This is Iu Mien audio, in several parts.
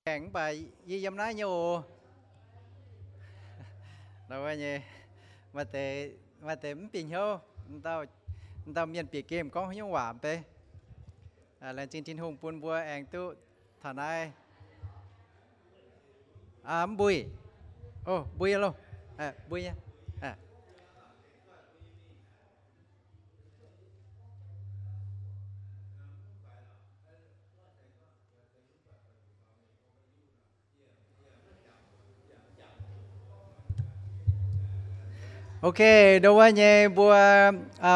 aengx mv baac yie yiem naaiv nyei oc. Maaih deix, maaih deix mv bieqc hnyouv, dauh mienh bieqc gemh gorngv haaix nyungc waac mv bei. Laengz zingh Tin-Hungh bun mbuo aengx duqv taux naaiv. Mv mbui, mbui loh, mbui nyei. Ok, ndo wuov nyei mbuo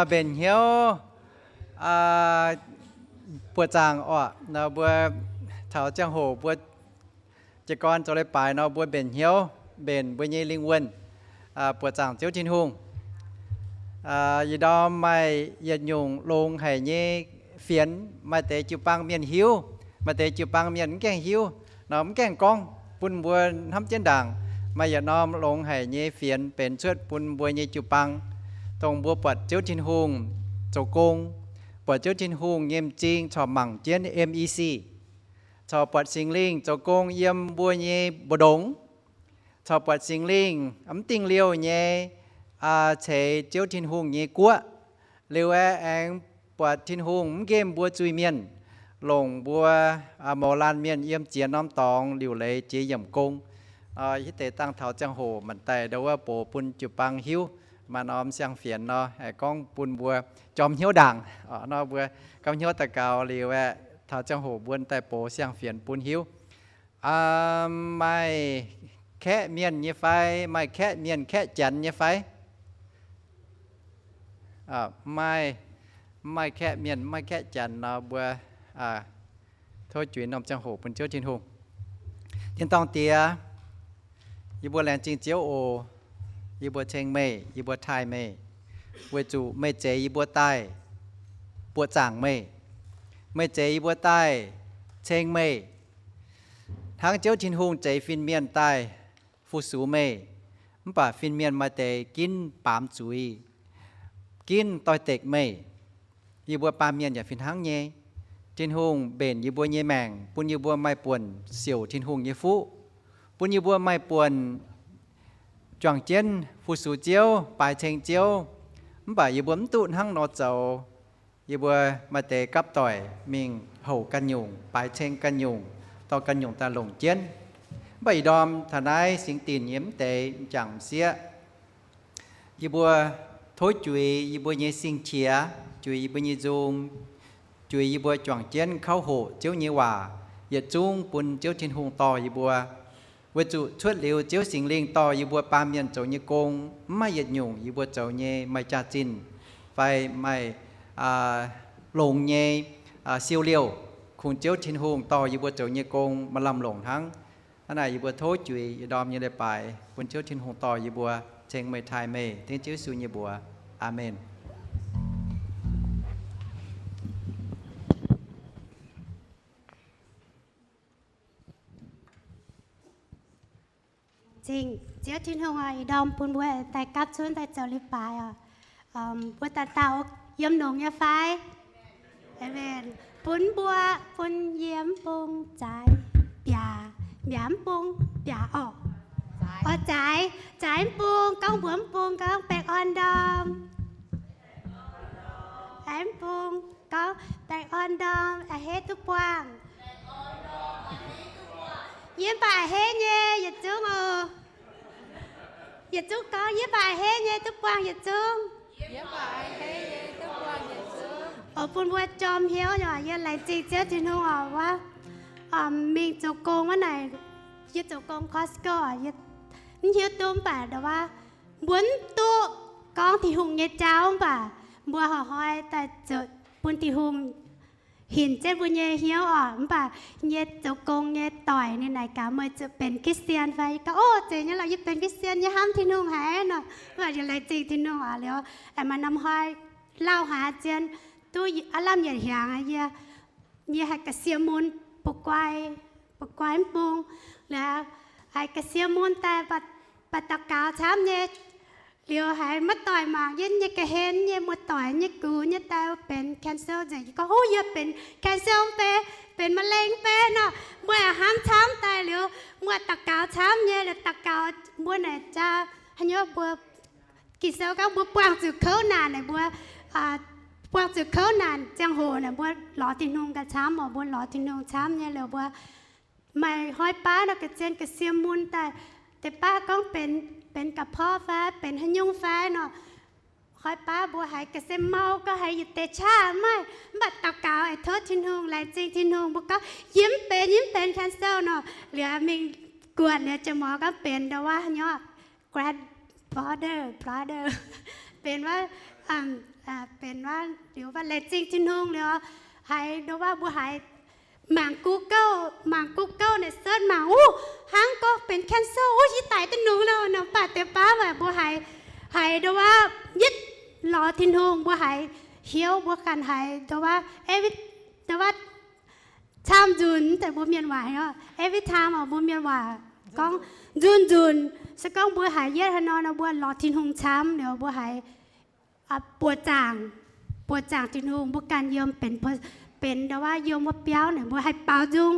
mbenc hnyouv buoqc zaangc oc. Nor mbuo taux ziangh hoc mbuo jiez gorn zoux leiz-baaix nor mbuo mbenc hnyouv, mbenc mbuo nyei lingh wuonh, buoqc zaangc Ziouv Tin-Hungh. Yietc ndorm maaih yietc nyungc longx haic nyei fienx, maaih deix jiu-baang mienh hiuv, maaih deix jiu-baang mienh mv gaengh hiuv, nor mv gaengh gorngv bun mbuo hnamv jienv ndaangc. Maaih yietc norm longx haic nyei fienx benx cuotv bun mbuo nyei jiu-baang, dongh mbuo buatc Ziouv Tin-Hungh zoux gong, buatc Ziouv Tin-Hungh nyei m'zing corc mangc jienv M E C, corc buatc Singx Lingh zoux gong yiem mbuo nyei mbu'ndongx, corc buatc Singx Lingh mv dingh liouh nyei ceix Ziouv Tin-Hungh nyei guoqv. Liuz aeqv, aengx buatc Tin-Hungh mv nqemh mbuo zuiz-mienh, longc mbuo mouz laanh mienh yiem ziex norm dorngx liuc leiz jiex yiemc gong. Hitv deix dangh taux ziangh hoc manc daaih ndo wuov box bun jiu-baang hiuv. Maaih norm siang-fienx nor, aengx gorngv bun mbuo jorm hnyouv ndaangc. Nor mbuo gapv hnyouv daux gaux liuz aeqv, taux ziangh hoc mbuo daaih box siang-fienx bun hiuv. Maaih kaeqv mienh nyei fai? Maaih kaeqv mienh kaeqv Janx nyei fai? Mv maaih kaeqv mienh, mv maaih kaeqv Janx nor mbuo tov juix norm ziangh hoc bun Ziouv Tin-Hungh. Tin-dorngh Diex, yie mbuo laengz zingh Ziouv oc. Yie mbuo ceng meih, yie mbuo taaih meih, weic zuqc meih zeix yie mbuo daaih, buoqc zaangc meih. Meih zeix yie mbuo daaih ceng meih, hnangv Ziouv Tin-Hungh zeix fin-mienh daaih fu-sux meih. Mv baac fin-mienh maaih deix ginv baamz zuiz, ginv doix-dekc meih. Yie mbuo baamh mienh yaac fih hnangv nyei. Tin-Hungh mbenc yie mbuo nyei maengc, bun yie mbuo maaih buonc siouc Tin-Hungh nyei fuqv, bun yie mbuo maaih buonc juangc jienv fu-sux Ziouv, baaix ceng Ziouv. Mv baac yie mbuo mv duqv hnangv nor zoux. Yie mbuo maaih deix gapv doic mingh houc ganh nyungc, baaix ceng ganh nyungc, dorh ganh nyungc daaih longc jienv. Mv baac ih ndorm taux naaiv singx dinc nyei mv deix m'jangc m'sieqv, yie mbuo tov juix yie mbuo nyei sing-qiex, juix yie mbuo nyei nzung, juix yie mbuo juangc jienv kauv hoqc Ziouv nyei waac, yietc zungv bun Ziouv Tin-Hungh dorh yie mbuo. Weic zuqc cuotv liuz Ziouv Singx Lingh dorh yie mbuo baamh mienh zoux nyei gong, mv maaih yietc nyungc yie mbuo zoux nyei maaih jaax-zinh fai maaih longx nyei siou liouh. Kungx Ziouv Tin-Hungh dorh yie mbuo zoux nyei gong maaih lamh longc hnangv. Hnangv naaic yie mbuo tov juix yietc ndorm nyei leiz-baaix bun Ziouv Tin-Hungh dorh yie mbuo ceng meih, taaih meih, dengv Ziouv Yesu nyei mbuox. Aamen. Zingh Ziouv Tin-Hungh oc, ih ndorm bun mbuo daaih gapv zunv daaih zoux leiz-baaix oc. Mbuo dauh dauh yiem longx nyei fai? Aamen. Bun mbuo, bun yie mv bung zaaix mbiaac, mbiaac mv bung mbiaac orqc. Oc, zaaix, zaaix mv bung, gorngv mbuox mv bung gorngv baengh orn ndorm. Aaix mv bung gorngv baengh orn ndorm, a'hneiv duqv buangh. Yie mv baac a'hneiv nyei yietc zungv oc. Yietc zungv gorngv, yie mv baac a'hneiv nyei duqv buangh yietc zungv. Oc, bun mbuo jorm hnyouv oc. Yie laengz zingh Ziouv Tin-Hungh oc, wuov mingh zoux gong wuov naaic, yie zoux gong Costco oc, yie mv hiuv duqv mv baac ndongc wuov mbuo mv duqv gorngv Tin-Hungh nyei jauv mv baac mbuo hnoi-hnoi daaih zuqc bun Tin-Hungh hinc jienv mbuo nyei hnyouv oc. Mv baac nyei zoux gong nyei doic ninh naaic gaax, meih zuqc benx Christian fai? Yie gorngv, ov, zeiz nyei lorqc, yie benx Christian, yie hnamv Tin-Hungh haic nor. Mv baac yie laengz zingh Tin-Hungh oc. Liuz aengx maaih norm hnoi lauh hlaax zien duqv aav lamh yietc hnyangx, yie, yie haiz ga'sie mun, bu guai, bu guai mv bung. Liuz haiz ga'sie mun daaih baac daux gaux camv nyei. Liuz haiz muoz-doic mangc yie nyei ga'hlen nyei, muoz-doic nyei gux nyei daaih benx cancer nzengc. Yie gorngv, ov, yie benx cancer mv bei, benx มะเร็ง mv bei nor. Mbuo hnamv camv daaih. baac daux gaux camv nyei, daux gaux mbuo naaic jaa, haaix nyungc mbuo, Ging-Sou gorngv mbuo buangh zuqc kouv naanc naaic mbuo, buangh zuqc kouv naanc ziangh hoc naaic mbuo lorz Tin-Hungh gauh camv oc, mbuo lorz Tin-Hungh camv nyei liuz mbuo maaih hnoi baav nor ga'zien ga'sie mun daaih, deix baav gorngv benx, benx ga'porv fai benx haaix nyungc fai nor, hnoi baav mbuo haiz ga'sie mau gorngv haiz yietc deix qaqv maaih, mv baac daux gaux aengx tov Tin-Hungh, laengz zingh Tin-Hungh, mbuo gorngv yie mv benx, yie mv benx cancer nor, liuz mingh guatc liuz jiex mor gorngv benx ndau wuov haaix nyungc, grandfather, brother, benx wuov, benx wuov liuz wuov laengz zingh Tin-Hungh liuz, haiz ndau wuov mbuo haiz mangc Google, mangc Google naaic search mangc, uv, hnangv gorngv benx cancer, uv, yie daic duqv nungx loh nor, mv baac deix baav waac mbuo haiz, haiz ndau wuov yietv lorz Tin-Hungh mbuo haiz hiuv, mbuo ganh haiz ndau wuov, ndau wuov camv nzunc, deix mbuo mienh waac, every time oc, mbuo mienh waac gorngv nzunc nzunc. Se gorngv mbuo haiz yietv haaix nor nor mbuo lorz Tin-Hungh camv liuz mbuo haiz buoqc zaangc, buoqc zaangc Tin-Hungh, mbuo ganh yiem benx, benx ndau wuov yiem wuov biauv naaic mbuo haih baaux nzung.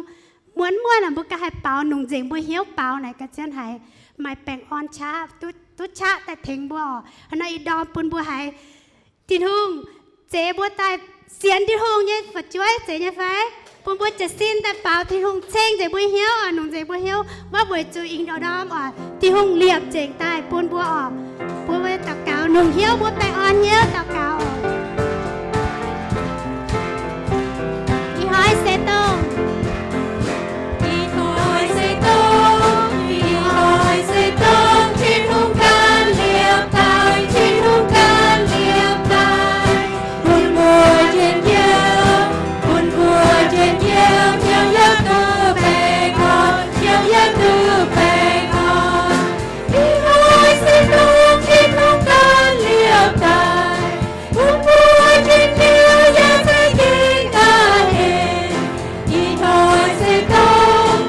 Muonz muonz naaic mbuo ganh haih baaux, nongc nzengc mbuo hnyouv baaux naaic ga'zien haiz maaih baengh orn qaqv, duqv qaqv daaih tengx mbuo oc. Hnangv nor ih ndorm bun mbuo haiz Tin-Hungh zeix mbuo daaih sienx Tin-Hungh nyei fu'jueiv, zeiz nyei fai? Bun mbuo jiez sin daaih baaux Tin-Hungh ceng nzengc mbuo hnyouv oc, nongc nzengc mbuo hnyouv, mv baac weic zuqc ih ndorm oc, Tin-Hungh liepc nzengc daaih bun mbuo oc. Bun mbuo daux gaux, nongc hnyouv mbuo baengh orn hnyouv daux gaux oc. Ih hnoi se dongh, ih hnoi se dongh, ih hnoi se dongh Tin-Hungh ganh liepc daaih, Tin-Hungh ganh liepc daaih, bun mbuo njien-youh, bun mbuo njien-youh, njien-youh duqv baengh orn, njien-youh duqv baengh orn. Ih hnoi se dongh Tin-Hungh ganh liepc daaih, bun mbuo njien-youh yaac za'gengh a'hneiv. Ih hnoi se dongh,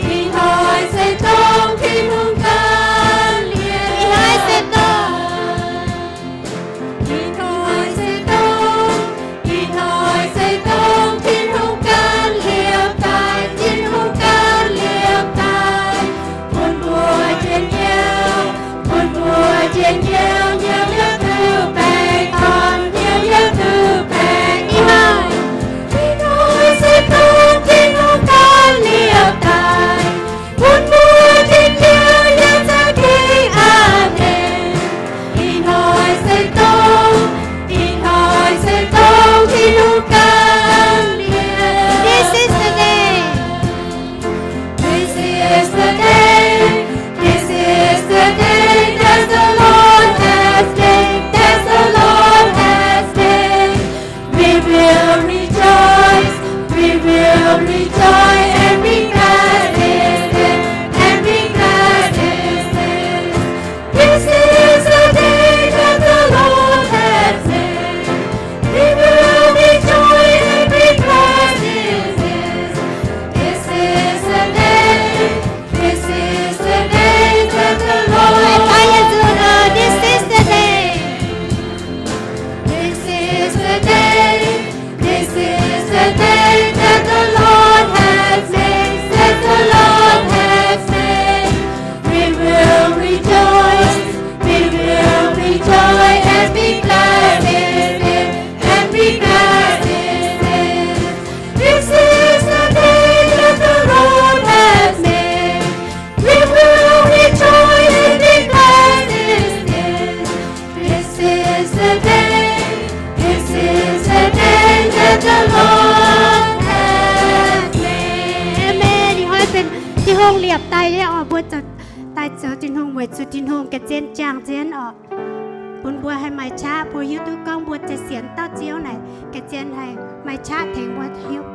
ih hnoi se dongh Tin-Hungh ganh liepc. Ih hnoi se dongh, ih hnoi se dongh, ih hnoi se dongh Tin-Hungh ganh liepc daaih, Tin-Hungh ganh liepc daaih, bun mbuo njien-youh, bun mbuo njien-youh, njien-youh duqv baengh orn, njien-youh duqv baengh orn. Ih hnoi, ih hnoi se dongh Tin-Hungh ganh liepc daaih, bun mbuo njien-youh yaac za'gengh a'hneiv. Ih hnoi se dongh, ih hnoi se dongh Tin-Hungh ganh liepc. This is the day. This is the day, this is the day that the Lord has made, that the Lord has made. We will rejoice, we will rejoice and be glad in it, and be glad in it. This is the day that the Lord has made. We will rejoice and be glad in it. This is the day, this is the day that the Lord has made. This is the day. This is the day, this is the day that the Lord has made, that the Lord has made. We will rejoice, we will rejoice and be glad in it, and be glad in it. This is the day that the Lord has made. We will rejoice and be glad in it. This is the day, this is the day that the Lord has made. Amen. Ih hnoi benx Tin-Hungh liepc daaih nyei oc, mbuo zoux daaih zoux Tin-Hungh, weic zuqc Tin-Hungh ga'zien jangx zien oc. Bun mbuo haih maaih qaqv, mbuo hiuv duqv gorngv mbuo za'sienx dauh Ziouv naaic ga'zien haih maaih qaqv tengx mbuo hiuv.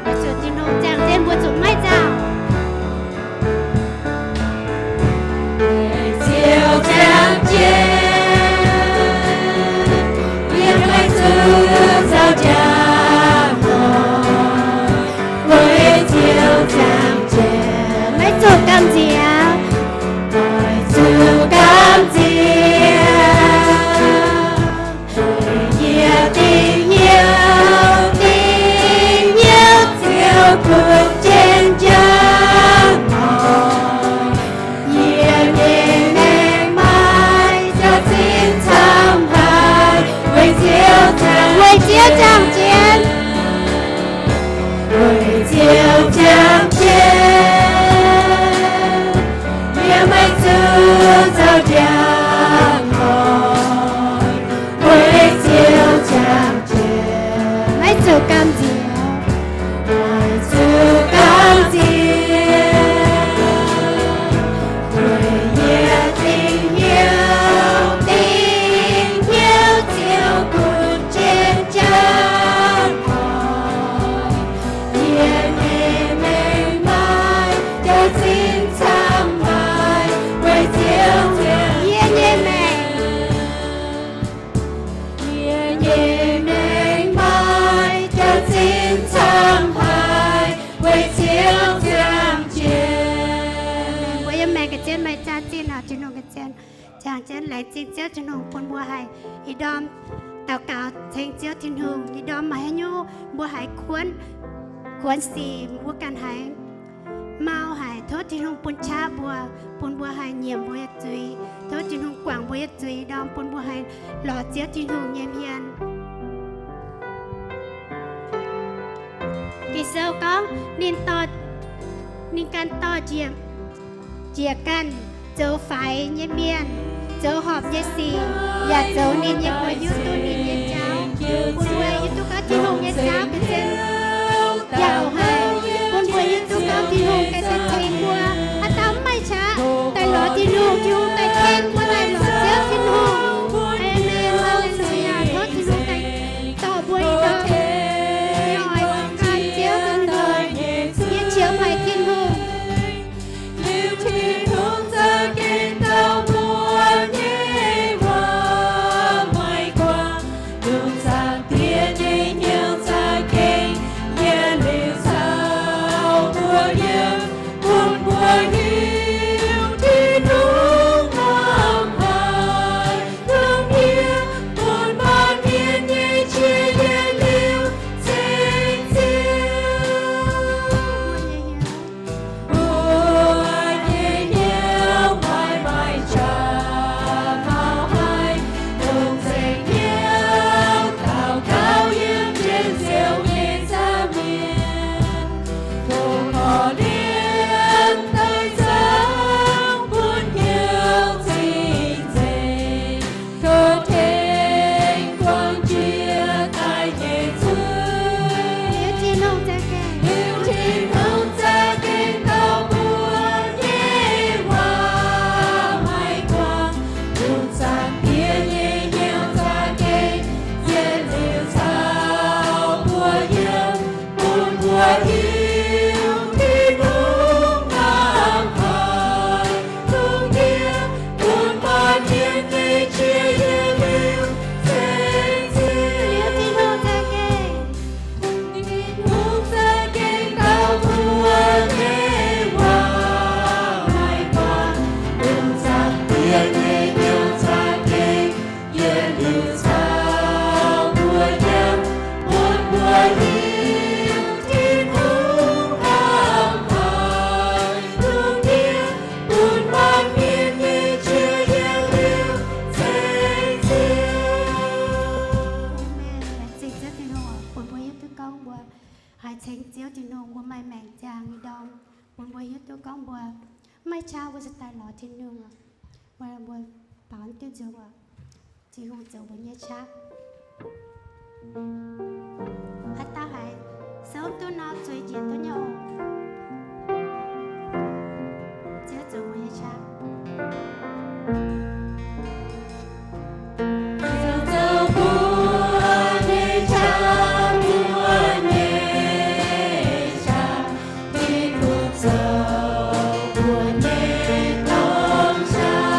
Weic zuqc Tin-Hungh jangx zien mbuo zuqc maiv nzauh. Ziouv jangx zien, yiem maiv zuqc nzauh jaax lorqc. Weic Ziouv jangx zien, maiv zuqc gamh nziex, maiv zuqc gamh nziex. Ziouv jangx jienv. Weic Ziouv jangx jienv, yie maiv zuqc zoux ndiangx-koiv. Weic Ziouv jangx jienv, maiv zuqc gamh nziex, maiv zuqc gamh nziex. Weic yie dingc hnyouv, dingc hnyouv Ziouv bun jienv njang-koiv. Yie nyei maengc maaih jaax-zinh camv haic, weic Ziouv jangx. Yie nyei maengc, yie nyei maengc maaih jaax-zinh camv haic, weic Ziouv jangx jienv. Mbuo yiem maengc ga'zien maaih jaax-zinh oc, Tin-Hungh ga'zien. Jangx jienv laengz zingh Ziouv Tin-Hungh bun mbuo haih ih ndorm daux gaux ceng Ziouv Tin-Hungh. Ih ndorm maaih haaix nyungc mbuo haiz kuonv, kuonx sic, mbuo ganh haiz mau haic, tov Tin-Hungh bun qaqv mbuo, bun mbuo haih nyiemc mbuo nyei zuiz. Tov Tin-Hungh guangc mbuo nyei zuiz ih ndorm, bun mbuo haih lorz Ziouv Tin-Hungh nyei hmien. Ging-Sou gorngv ninh dorh, ninh ganh dorh njiec, njiec ganh zoux faix nyei mienh, zoux horpc nyei sic, yaac zoux ninh nyei mbuox hiuv duqv ninh nyei jauv, bun mbuo hiuv duqv gorngv Tin-Hungh nyei jauv ga'zien yaac haic, bun mbuo hiuv duqv gorngv Tin-Hungh ga'zien tengx mbuo. Haaix dauh mv maaih qaqv daaih lorz Tin-Hungh, Tin-Hungh daaih tengx mbuo daaih lorz Ziouv Tin-Hungh. Aamen. Haa^le^lu^yaa. Tov Tin-Hungh daaih dorh mbuo ih ndorm. Yie oix gan Ziouv Tin-Hungh, yie qiemx haic Tin-Hungh. Liuz Tin-Hungh za'gengh dau mbuo nyei waac maiv guangc, dongh zaangc Diex nyei hnyouv za'gengh yietc liuz caux mbuo yiem, bun mbuo hiuv Tin-Hungh hnamv haic, lungh ndiev bun baamh mienh nyei qiex yietc liuz ceng Ziouv. Mbuo nyei hnyouv maiv maaih qaqv mauh haic, dongh zengc hnyouv daux gaux yiem jienv Ziouv nyei nza'hmien, dongh korv-lienh daaih zoux bun hnyouv cing-nzengc. Tov tengx guangc jiex daaih nyei zuiz. Liuz Tin-Hungh za'gengh, liuz Tin-Hungh za'gengh dau mbuo nyei waac maiv guangc, dongh zaangc Diex nyei hnyouv za'gengh yietc liuz caux mbuo yiem, bun mbuo hiuv Tin-Hungh hnamv haic, lungh ndiev bun baamh mienh nyei qiex yietc liuz ceng Ziouv. Liuz Tin-Hungh za'gengh, Tin-Hungh za'gengh dau mbuo nyei waac maiv guangc, dongh zaangc Diex nyei hnyouv za'gengh yietc liuz caux mbuo yiem, bun mbuo hiuv Tin-Hungh hnamv haic, lungh ndiev bun baamh mienh nyei qiex yietc liuz ceng Ziouv. Aamen. Laengz zingh Ziouv Tin-Hungh oc, bun mbuo hiuv duqv gorngv mbuo haih ceng Ziouv Tin-Hungh, mbuo maaih maengc ziangh ih ndorm, bun mbuo hiuv duqv gorngv mbuo maiv qaqv mbuo se daaih lorz Tin-Hungh oc. Mbuo, mbuo baaux diuh nzung oc. Tin-Hungh zoux mbuo nyei qaqv. Haaix dauh haiz souv duqv nor zueiz njiec duqv nyei oc. Ziouv zoux mbuo nyei qaqv. Ziouv zoux mbuo nyei qaqv, mbuo nyei qaqv. Tin-Hungh zoux mbuo nyei dorng qaqv.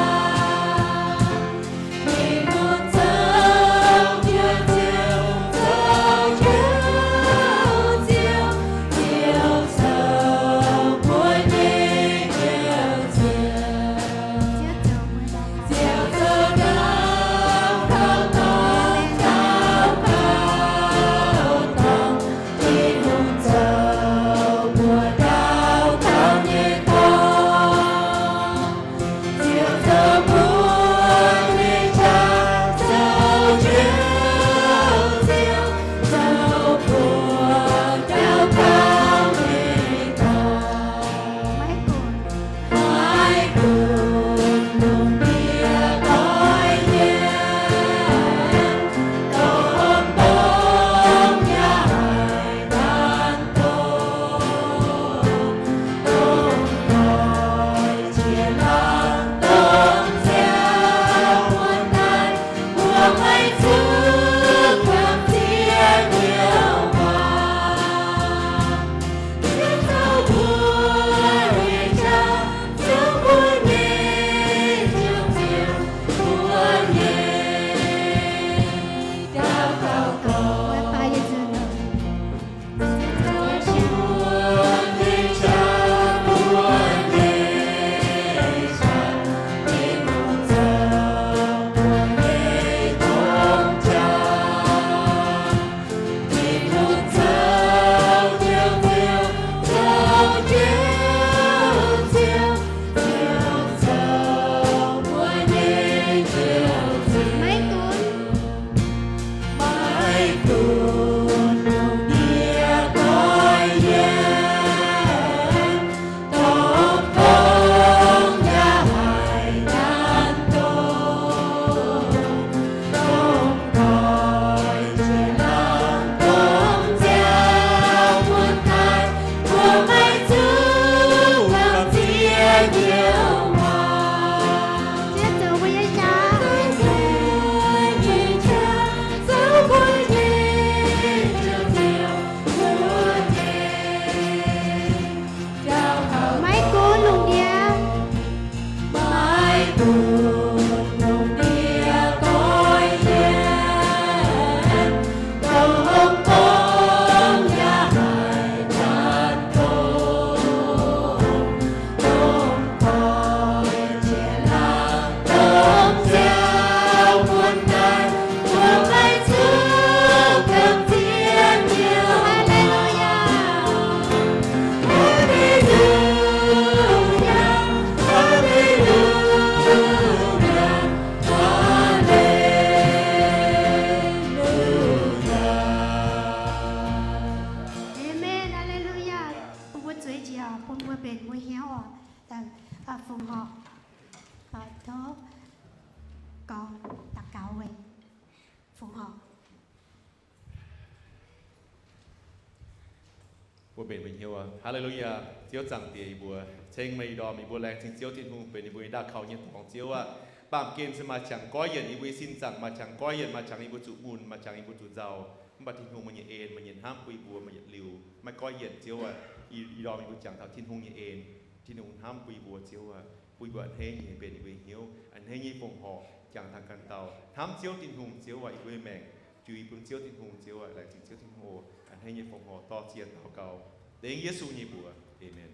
Mbuo mbenc mbuo hnyouv. Haa^le^lu^yaa. Ziouv Zaangc Diex, yie mbuo ceng meih ih ndorm, yie mbuo laengz zingh Ziouv Tin-Hungh benx yie mbuo nyei ndaauh kaux nyei dorngx, Ziouv aah. Baamh gen se maaih qangx goiv yienc yie mbuo nyei sin zaangc, maaih qangx goiv yienc, maaih qangx yie mbuo zuqc mun, maaih qangx yie mbuo zuqc nzauh. Mv baac Tin-Hungh, meih nyei en, meih nyei hnamv bun yie mbuo, meih yietc liuz maiv goiv yienc, Ziouv aah. Ih ndorm yie mbuo jangx taux Tin-Hungh nyei en, Tin-Hungh hnamv bun yie mbuo, Ziouv aah. Bun yie mbuo a'hneiv nyei mbenc yie mbuo nyei hnyouv, a'hneiv nyei fongc horc jangx taux ganh dauh hnamv Ziouv Tin-Hungh, Ziouv aah, yie mbuo nyei maengc. Jui bun Ziouv Tin-Hungh, Ziouv aah, laengz zingh Ziouv Tin-Hungh oc. A'hneiv nyei fongc horc dorh ziex daux gaux dengv Yesu nyei mbuox. Aamen.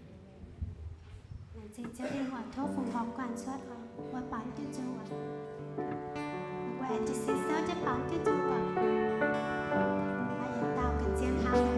Laengz zingh Ziouv Tin-Hungh, tov fongc horc guanh cuotv oc. Mbuo baamz jienv zuqc oc. Mbuo aengx jiez sin souv jienv baamz jienv zuqc oc. Maaih yietc dauh ga'zien hnamv oc.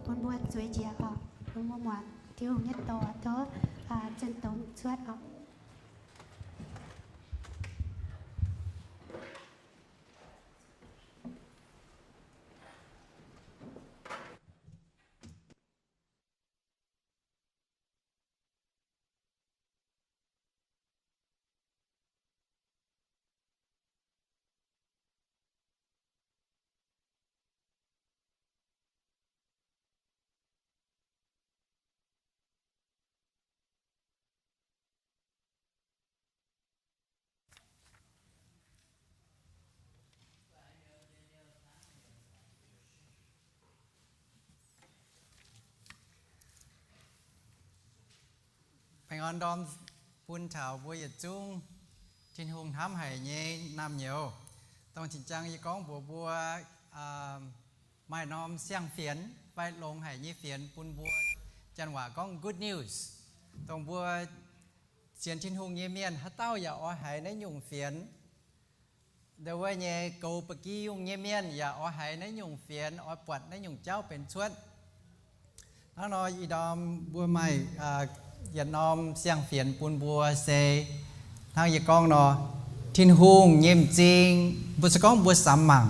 Bun mbuo zueiz njiec oc. Bun mbuo muangx Tin-Hungh nyei doz, tov, aa, zinh dongz cuotv oc. Baengh orn ndorm bun taux mbuo yietc zungv Tin-Hungh hnamv haic nyei naamh nyouz. Dongh zinh ziangx yie gorngv mbuox mbuo, maaih norm siang-fienx fai longx haic nyei fienx bun mbuo, janx waac gorngv good news. Dongh mbuo sienx Tin-Hungh nyei mienh haaix dauh yaac oix haiz naaiv nyungc fienx. Ndau wuov nyei goux ba'gi yungh nyei mienh yaac oix haiz naaiv nyungc fienx, oix buatc naaiv nyungc jauv benx cuotv. Hnangv nor, ih ndorm mbuo maaih yietc norm siang-fienx bun mbuo se hnangv yie gorngv nor, Tin-Hungh nyei m'zing, mbuo se gorngv mbuo samx mangc,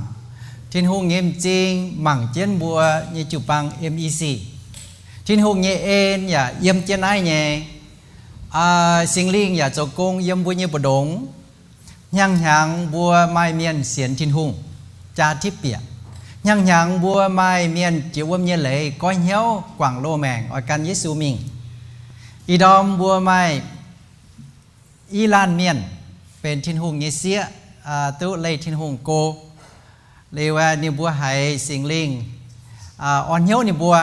Tin-Hungh nyei m'zing mangc jienv mbuo nyei jiu-baang M E C. Tin-Hungh nyei en yaac yiem jienv naaiv nyei. Singx Lingh yaac zoux gong yiem mbuo nyei mbu'ndongx. Hnyangx-hnyangx mbuo maaih mienh sienx Tin-Hungh, jaa tipv bieqc. Hnyangx-hnyangx mbuo maaih mienh jiex wuom nyei leiz goiv hnyouv guangc loz-maengc oix gan Yesu mingh. Ih ndorm mbuo maaih i laanh mienh benx Tin-Hungh nyei sieqv, duqv leih Tin-Hungh go. Liuz ninh mbuo haiz Singx Lingh orn hnyouv ninh mbuo,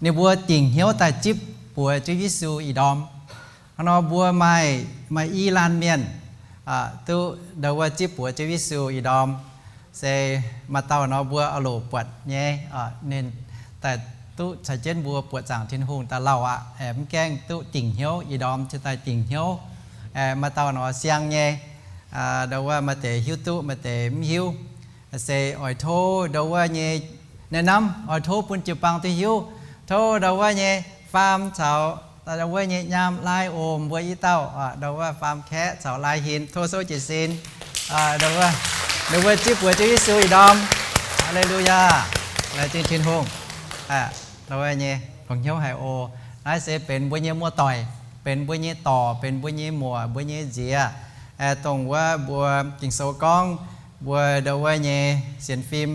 ninh mbuo dingc hnyouv daaih zipv buoz Ziouv Yesu ih ndorm. Hnangv nor mbuo maaih, maaih i laanh mienh duqv ndau wuov zipv buoz Ziouv Yesu ih ndorm. Se maaih dauh nor mbuo oix loc buatc nyei, ninh daaih duqv caux jienv mbuo buoqc zaangc Tin-Hungh daaih lauh aqv. Mv gaengh duqv dingc hnyouv ih ndorm, cingx daaih dingc hnyouv. Maaih dauh nor siang nyei, ndau wuov maaih deix hiuv duqv, maaih deix mv hiuv. Se oix tov ndau wuov nyei, naaiv norm oix tov bun jiu-baang duqv hiuv. Tov ndau wuov nyei faam caux ndau wuov nyei nyaam laai oc, mbuo i dauh ndau wuov faam kaeqv caux laai hin, tov souv jiez sin. Ndau wuov, ninh mbuo zipv buoz Ziouv Yesu ih ndorm. Haa^le^lu^yaa. Laengz zingh Tin-Hungh. Ndau wuov nyei longx hnyouv haic oc. Naaiv se benx mbuo nyei muoz-doic, benx mbuo nyei dorc, benx mbuo nyei muoc, mbuo nyei nziex. Dongh wuov mbuo Ging-Sou gorngv mbuo ndau wuov nyei sienx fim,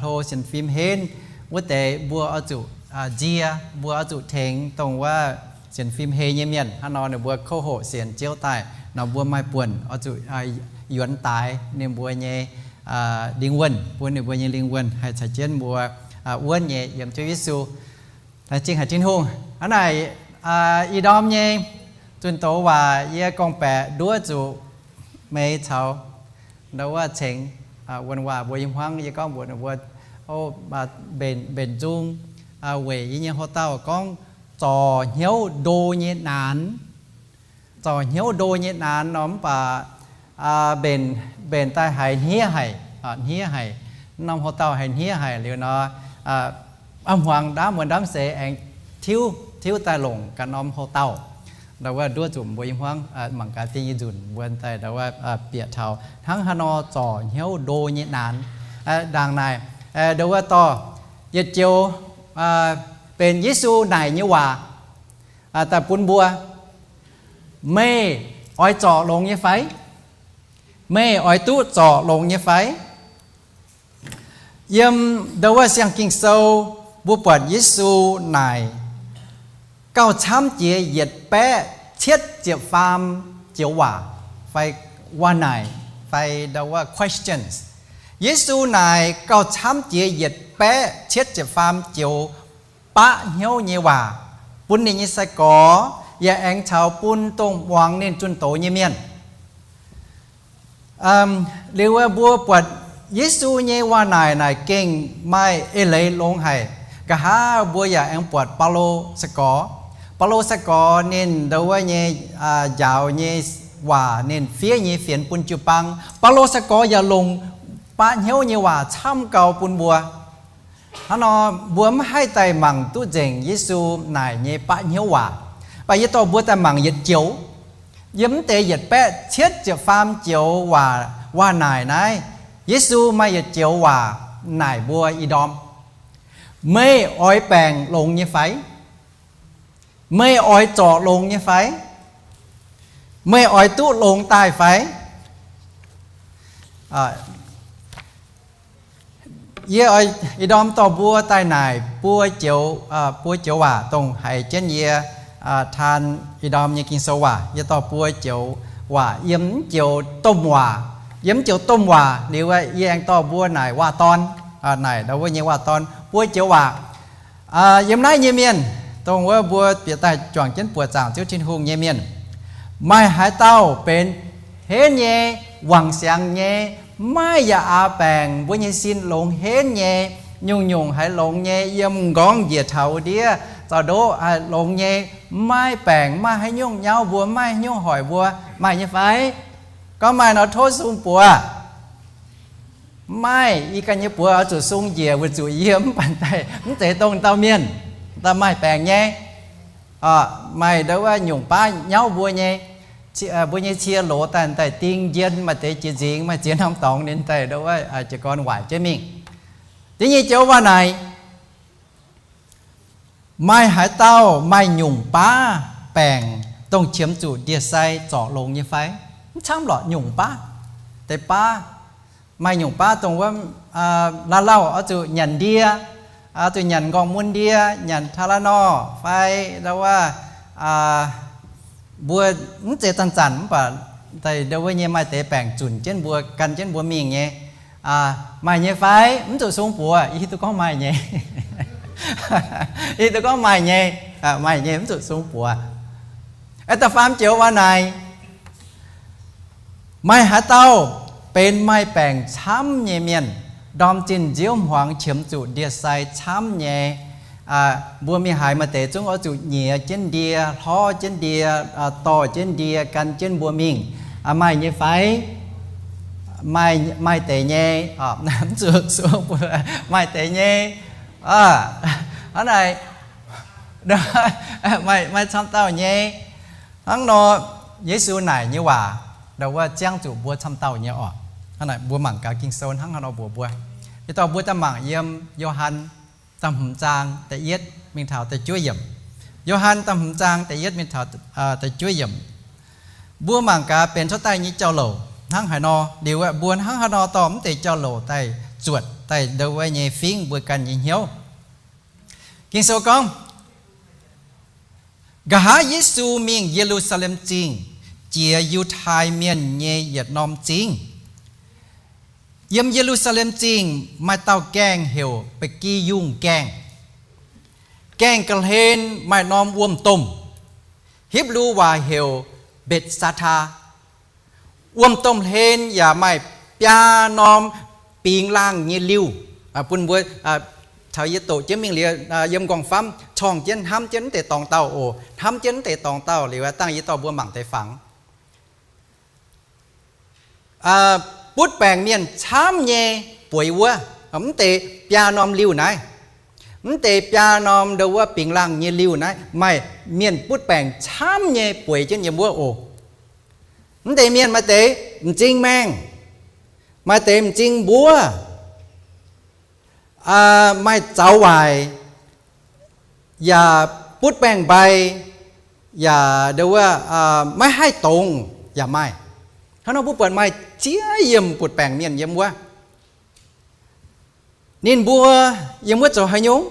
hlo sienx fim henv wuov deix mbuo oix zuqc nzie, mbuo oix zuqc tengx dongh wuov sienx fim hei nyei mienh. Hnangv nor ninh mbuo kouv hoqc sienx Ziouv daaih nor, mbuo maaih buonc oix zuqc yuonx daaix ninh mbuo nyei lingh wuonh, bun ninh mbuo nyei lingh wuonh haih caux jienv mbuo wuonv nyei yiem Ziouv Yesu. Laengz zingh haic Tin-Hungh. Hnangv naaic, ih ndorm nyei zunh doz waac yie gorngv-baeqc nduov zuqc meih caux ndau wuov cengx wuonh waac mbuo nyei hmuangv. Yie gorngv mbuox ninh mbuo, mbenc, mbenc nzung weic yie nyei houx-dauh gorngv zorc hnyouv ndo nyei naanx. Zorc hnyouv ndo nyei naanx nor mv baac mbenc, mbenc daaih haiz hniev haic, hniev haic. Norm houx-dauh haiz hniev haic liuz nor, a'hmuangx ndaamv muonz ndaamv seix aengx tiuv, tiuv daaih longc ganh norm houx-dauh. Ndau wuov nduov zuqc mbuo nyei hmuangv mangc gaax da'nyeic nzunc mbuo daaih ndau wuov bieqc taux hnangv haaix nor zorc hnyouv ndo nyei naanx. Ndaangc naaic, ndau wuov dorh yietc joux benx Yesu naaic nyei waac daaih bun mbuo. Meih oix zorc longx nyei fai? Meih oix duqv zorc longx nyei fai? Yiem ndau wuov siang Ging-Sou mbuo buatc Yesu naaic gauh camv jiex yietc baeqv cietv ziepc faam joux waac, fai waac naaic, fai ndau wuov questions. Yesu naaic gauh camv jiex yietc baeqv cietv ziepc faam joux baqv hnyouv nyei waac bun ninh nyei sai-gorx, yaac aengx caux bun dongh muangx ninh zunh doz nyei mienh. Liuz wuov mbuo buatc Yesu nyei waac naaic naaic gengh maaih eix leiz longx haic. Nqa'haav mbuo yaac aengx buatc Baulo sai-gorx. Baulo sai-gorx ninh ndau wuov nyei njaaux nyei waac ninh fiev nyei fienx bun jiu-baang. Baulo sai-gorx yaac longc baqv hnyouv nyei waac camv gau bun mbuo. Hnangv nor mbuo mv haih daaih mangc duqv nzengc Yesu naaic nyei baqv hnyouv waac. Mv baac yie dorh mbuo daaih mangc yietc joux. Yiem mv deix yietc baeqv cietv ziepc faam joux waac, waac naaic naaiv, Yesu maaih yietc joux waac naaic mbuo ih ndorm. Meih oix baengc longx nyei fai? Meih oix zorc longx nyei fai? Meih oix duqv longx daaih fai? Yie ih ndorm dorh mbuo daaih naaic buo joux, buo joux waac dongh haiz jienv yie taan ih ndorm nyei Ging-Sou waac. Yie dorh buo joux waac yiem mv joux domh waac. Yiem mv joux domh waac liuz, yie aengx dorh mbuo naaic waac-dorn, naaic ndau wuov nyei waac-dorn buo joux waac. Yiem naaiv nyei mienh, dongh wuov mbuo bieqc daaih juangc jienv buoqc zaangc Ziouv Tin-Hungh nyei mienh, maaih haaix dauh benx henv nyei, wangc siangx nyei, maiv yaac aax baengc, mbuo nyei sin longx henv nyei, nyungc-nyungc haiz longx nyei, yiem m'nqorngv njiec taux wuov ndiev zaux ndoqv haiz longx nyei, maiv baengc, maiv haaix nyungc nyauv mbuo, maiv haaix nyungc hoic mbuo, maaih nyei fai? Gorngv maaih nor tov sung buoz. Maiv, yie ganh nyei buoz oix zuqc sung njiec weic zuqc yie mv baac daaih mv zeiz dongh dauh mienh. Daaih maaih baengc nyei, maaih ndo wuov nyungc baav nyauv mbuo nyei, mbuo nyei cie loz daaih, daaih ding njien, maaih deix jiex nzingx, maaih ziex norm dorngx ninh daaih ndo wuov jiez gorn waaic jienv mingh. Da'nyeic joux waac naaic, maaih haaix dauh maaih nyungc baav baengc dongh qiemx zuqc ndie-sai zorc longx nyei fai? Mv camv lorqc, nyungc baav, deix baav, maaih nyungc baav dongh wuov la'lauh oix zuqc nyanc ndie, oix zuqc nyanc nqorngv mun ndie, nyanc Tylenol fai ndo wuov, mbuo mv zeiz zanc-zanc mv baac daaih ndo wuov nyei maaih deix baengc zunc jienv mbuo, gan jienv mbuo mingh nyei. Maaih nyei fai? Mv zuqc sung buoz. Yie hiuv duqv gorngv maaih nyei. Yie hiuv duqv gorngv maaih nyei. Maaih nyei, mv zuqc sung buoz. Da'faam joux waac naaic, maaih haaix dauh benx maaih baengc camv nyei mienh, ndorm zinh nziouv hmuangx qiemx zuqc ndie-sai camv nyei, mbuo mingh haaix maaih deix zungv oix zuqc nyiex jienv ndie, hlorv jienv ndie, dorh jienv ndie gan jienv mbuo mingh. Maaih nyei fai? Maaih deix nyei. Mv zuqc sung buoz, maaih deix nyei. Hnangv naaic, maaih camv dauh nyei. Hnangv nor, Yesu naaic nyei waac ndo wuov ziangv zuqc mbuo camv dauh nyei oc. Hnangv naaic mbuo mangc gaax Ging-Sou hnangv haaix nor mbuox mbuo. Ih dorh mbuo daaih mangc yiem Yo^han da'hmz zaang da'yietv mingh taux da'juov yiemc. Yo^han da'hmz zaang da'yietv mingh taux da'juov yiemc. Mbuo mangc gaax benx cuotv daaih nyei jauv-louc hnangv haaix nor, liuz mbuo hnangv haaix nor dorh mv deix jauv-louc daaih zuotc daaih ndo wuov nyei fingv mbuo ganh nyei hnyouv. Ging-Sou gorngv, nqa'haav Yesu mingh Ye^lu^saa^lem Zingh, jiex Yiutai Mienh nyei yietc norm zingh. Yiem Ye^lu^saa^lem Zingh maaih dauh gaengh heuc Ba'gi Yungh Gaengh. Gaengh ga'hlen maaih norm wuom-domh, Hipv^lu waac heuc Mbetc^saa^taa. Wuom-domh hlen yaac maaih biaa norm bingx laangh nyei liuh. Bun mbuo caux yie doqc jienv mingh liuz, yiem nqorngv-famv corngh jienv hnamv jienv mv deix dorngx dauh oc. Hnamv jienv mv deix dorngx dauh liuz, dangh yie dorh mbuo mangc deix fangx. Butv baengc mienh camv nyei bueix wuov, mv deix biaa norm liuh naaiv, mv deix biaa norm ndo wuov bingx laangh nyei liuh naaiv maaih mienh butv baengc camv nyei bueix jienv yiem wuov oc. Mv deix mienh maaih deix m'zing maengh, maaih deix m'zing mbuov, maaih zaux waaic, yaac butv baengc-mbai, yaac ndo wuov maiv haih dongz yaac maaih. Hnangv nor mbuo buatc maaih ziex yiemc butv baengc mienh yiem wuov. Ninh mbuo yiem wuov zoux haaix nyungc?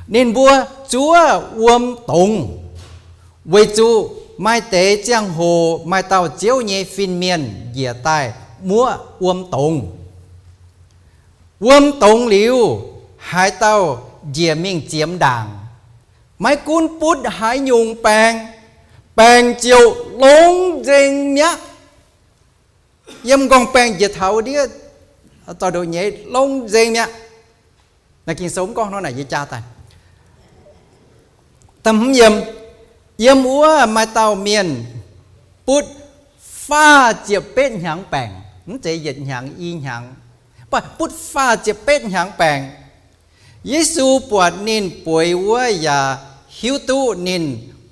Ninh mbuo zuov wuom dongz, weic zuqc maaih deix ziangh hoc maaih dauh Ziouv nyei fin-mienh njiec daaih muoqv wuom dongz. Wuom dongz liuz, haaix dauh njiec mingh ziemx ndaangc, maiv gunv butv haaix nyungc baengc, baengc ziouc longx nzengc mi'aqv. Yiem m'nqorngv-baengh njiec taux ndiev, dorh ndoqc nyeiz longx nzengc mi'aqv. Naaiv Ging-Sou mv gorngv nor naaic, yie jaa daaih. Da'hmz yiemc, yiem wuov maaih dauh mienh butv faah ziepc betv hnyangx baengc, mv zeiz yietc hnyangx i hnyangx, mv baac butv faah ziepc betv hnyangx baengc. Yesu buatc ninh bueix wuov yaac hiuv duqv ninh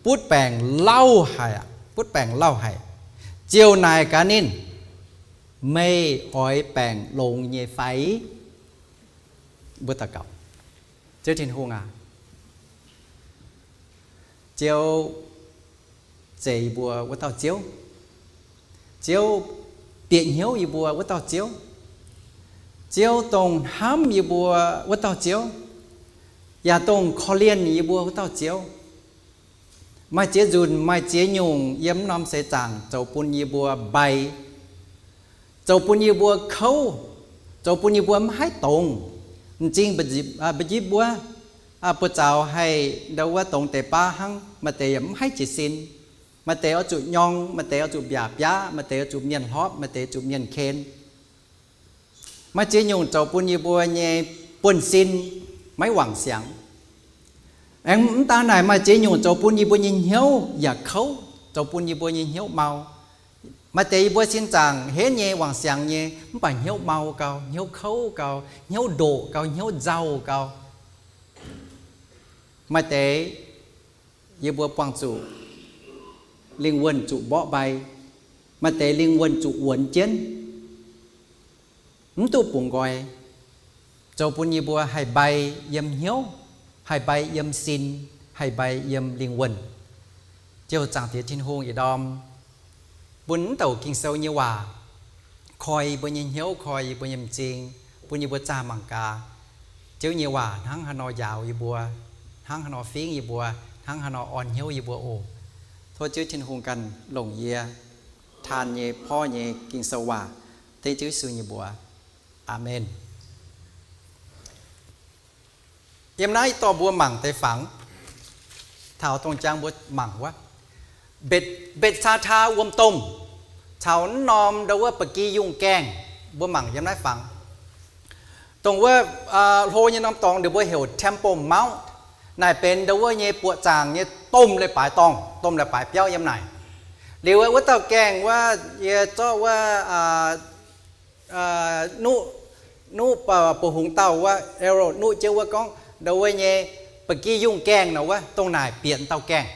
butv baengc lauh haic, butv baengc lauh haic, ziouc naaic gaax ninh, meih oix baengc longx nyei fai? Mbuo daux gaux. Ziouv Tin-Hungh aac, Ziouv zeiz yie mbuo wuov dauh Ziouv. Ziouv bieqc hnyouv yie mbuo wuov dauh Ziouv. Ziouv dongh hnamv yie mbuo wuov dauh Ziouv, yaac dongh korv-lienh yie mbuo wuov dauh Ziouv. Maaih ziex nzunc, maaih ziex nyungc yiem norm seix zaangc zoux bun yie mbuo mbai, zoux bun yie mbuo kouv, zoux bun yie mbuo maiv haih dongz. M'zing mbu'zipv wuov, buoz zaux haih ndo wuov dongz deix baav hnangv. Maaih deix yaac mv haih jiez sin. Maaih deix oix zuqc nyorng, maaih deix oix zuqc mbiaac biaav, maaih deix oix zuqc mienh hlorpv, maaih deix zuqc mienh ken. Maaih ziex nyungc zoux bun yie mbuo nyei buonv-sin maiv wangc siangx. Aengx mv daan naaic, maaih ziex nyungc zoux bun yie mbuo nyei hnyouv yaac kouv, zoux bun yie mbuo nyei hnyouv mau. Maaih deix yie mbuo sin zaangc henv nyei, wangc siangx nyei, mv baac hnyouv mau gau, hnyouv kouv gau, hnyouv ndoqc gau, hnyouv nzauh gau. Maaih deix yie mbuo buangh zuqc lingh wuonh zuqc mborqv mbai, maaih deix lingh wuonh zuqc wuonx jienv, mv duqv bungx nqoi, zoux bun yie mbuo haih mbai yiem hnyouv, haih mbai yiem sin, haih mbai yiem lingh wuonh. Ziouv Zaangc Diex Tin-Hungh, ih ndorm bun mv douc Ging-Sou nyei waac koi yie mbuo nyei hnyouv, koi yie mbuo nyei m'zing, bun yie mbuo zaah mangc gaax Ziouv nyei waac hnangv haaix nor njaaux yie mbuo, hnangv haaix nor fingx yie mbuo, hnangv haaix nor orn hnyouv yie mbuo oc. Tov Ziouv Tin-Hungh ganh longc yie taan nyei porv nyei Ging-Sou waac dengv Ziouv Yesu nyei mbuox. Aamen. Yiem naaiv yie dorh mbuo mangc deix fangx, taux dongh jangx mbuo mangc wuov, Mbetc, Mbetc^saa^taa wuom-domh, caux naaiv norm ndo wuov ba'gi yungh gaengh. Mbuo mangc yiem naaiv fangx. Dongh wuov hlo nyei norm dorngx ninh mbuo heuc Temple Mount, naaic benx ndo wuov nyei buoqc zaangc nyei domh leiz-baaix dorngh, domh leiz-baaix biauv yiem naaic. Liuz wuov dauh gaengh wuov, yie zorqv wuov nuqv, nuqv buoz-hungx dauh wuov arrow nuqv jienv wuov gorngv ndo wuov nyei ba'gi yungh gaengh nor wuov, dongh naaic bieqc dauh gaengh.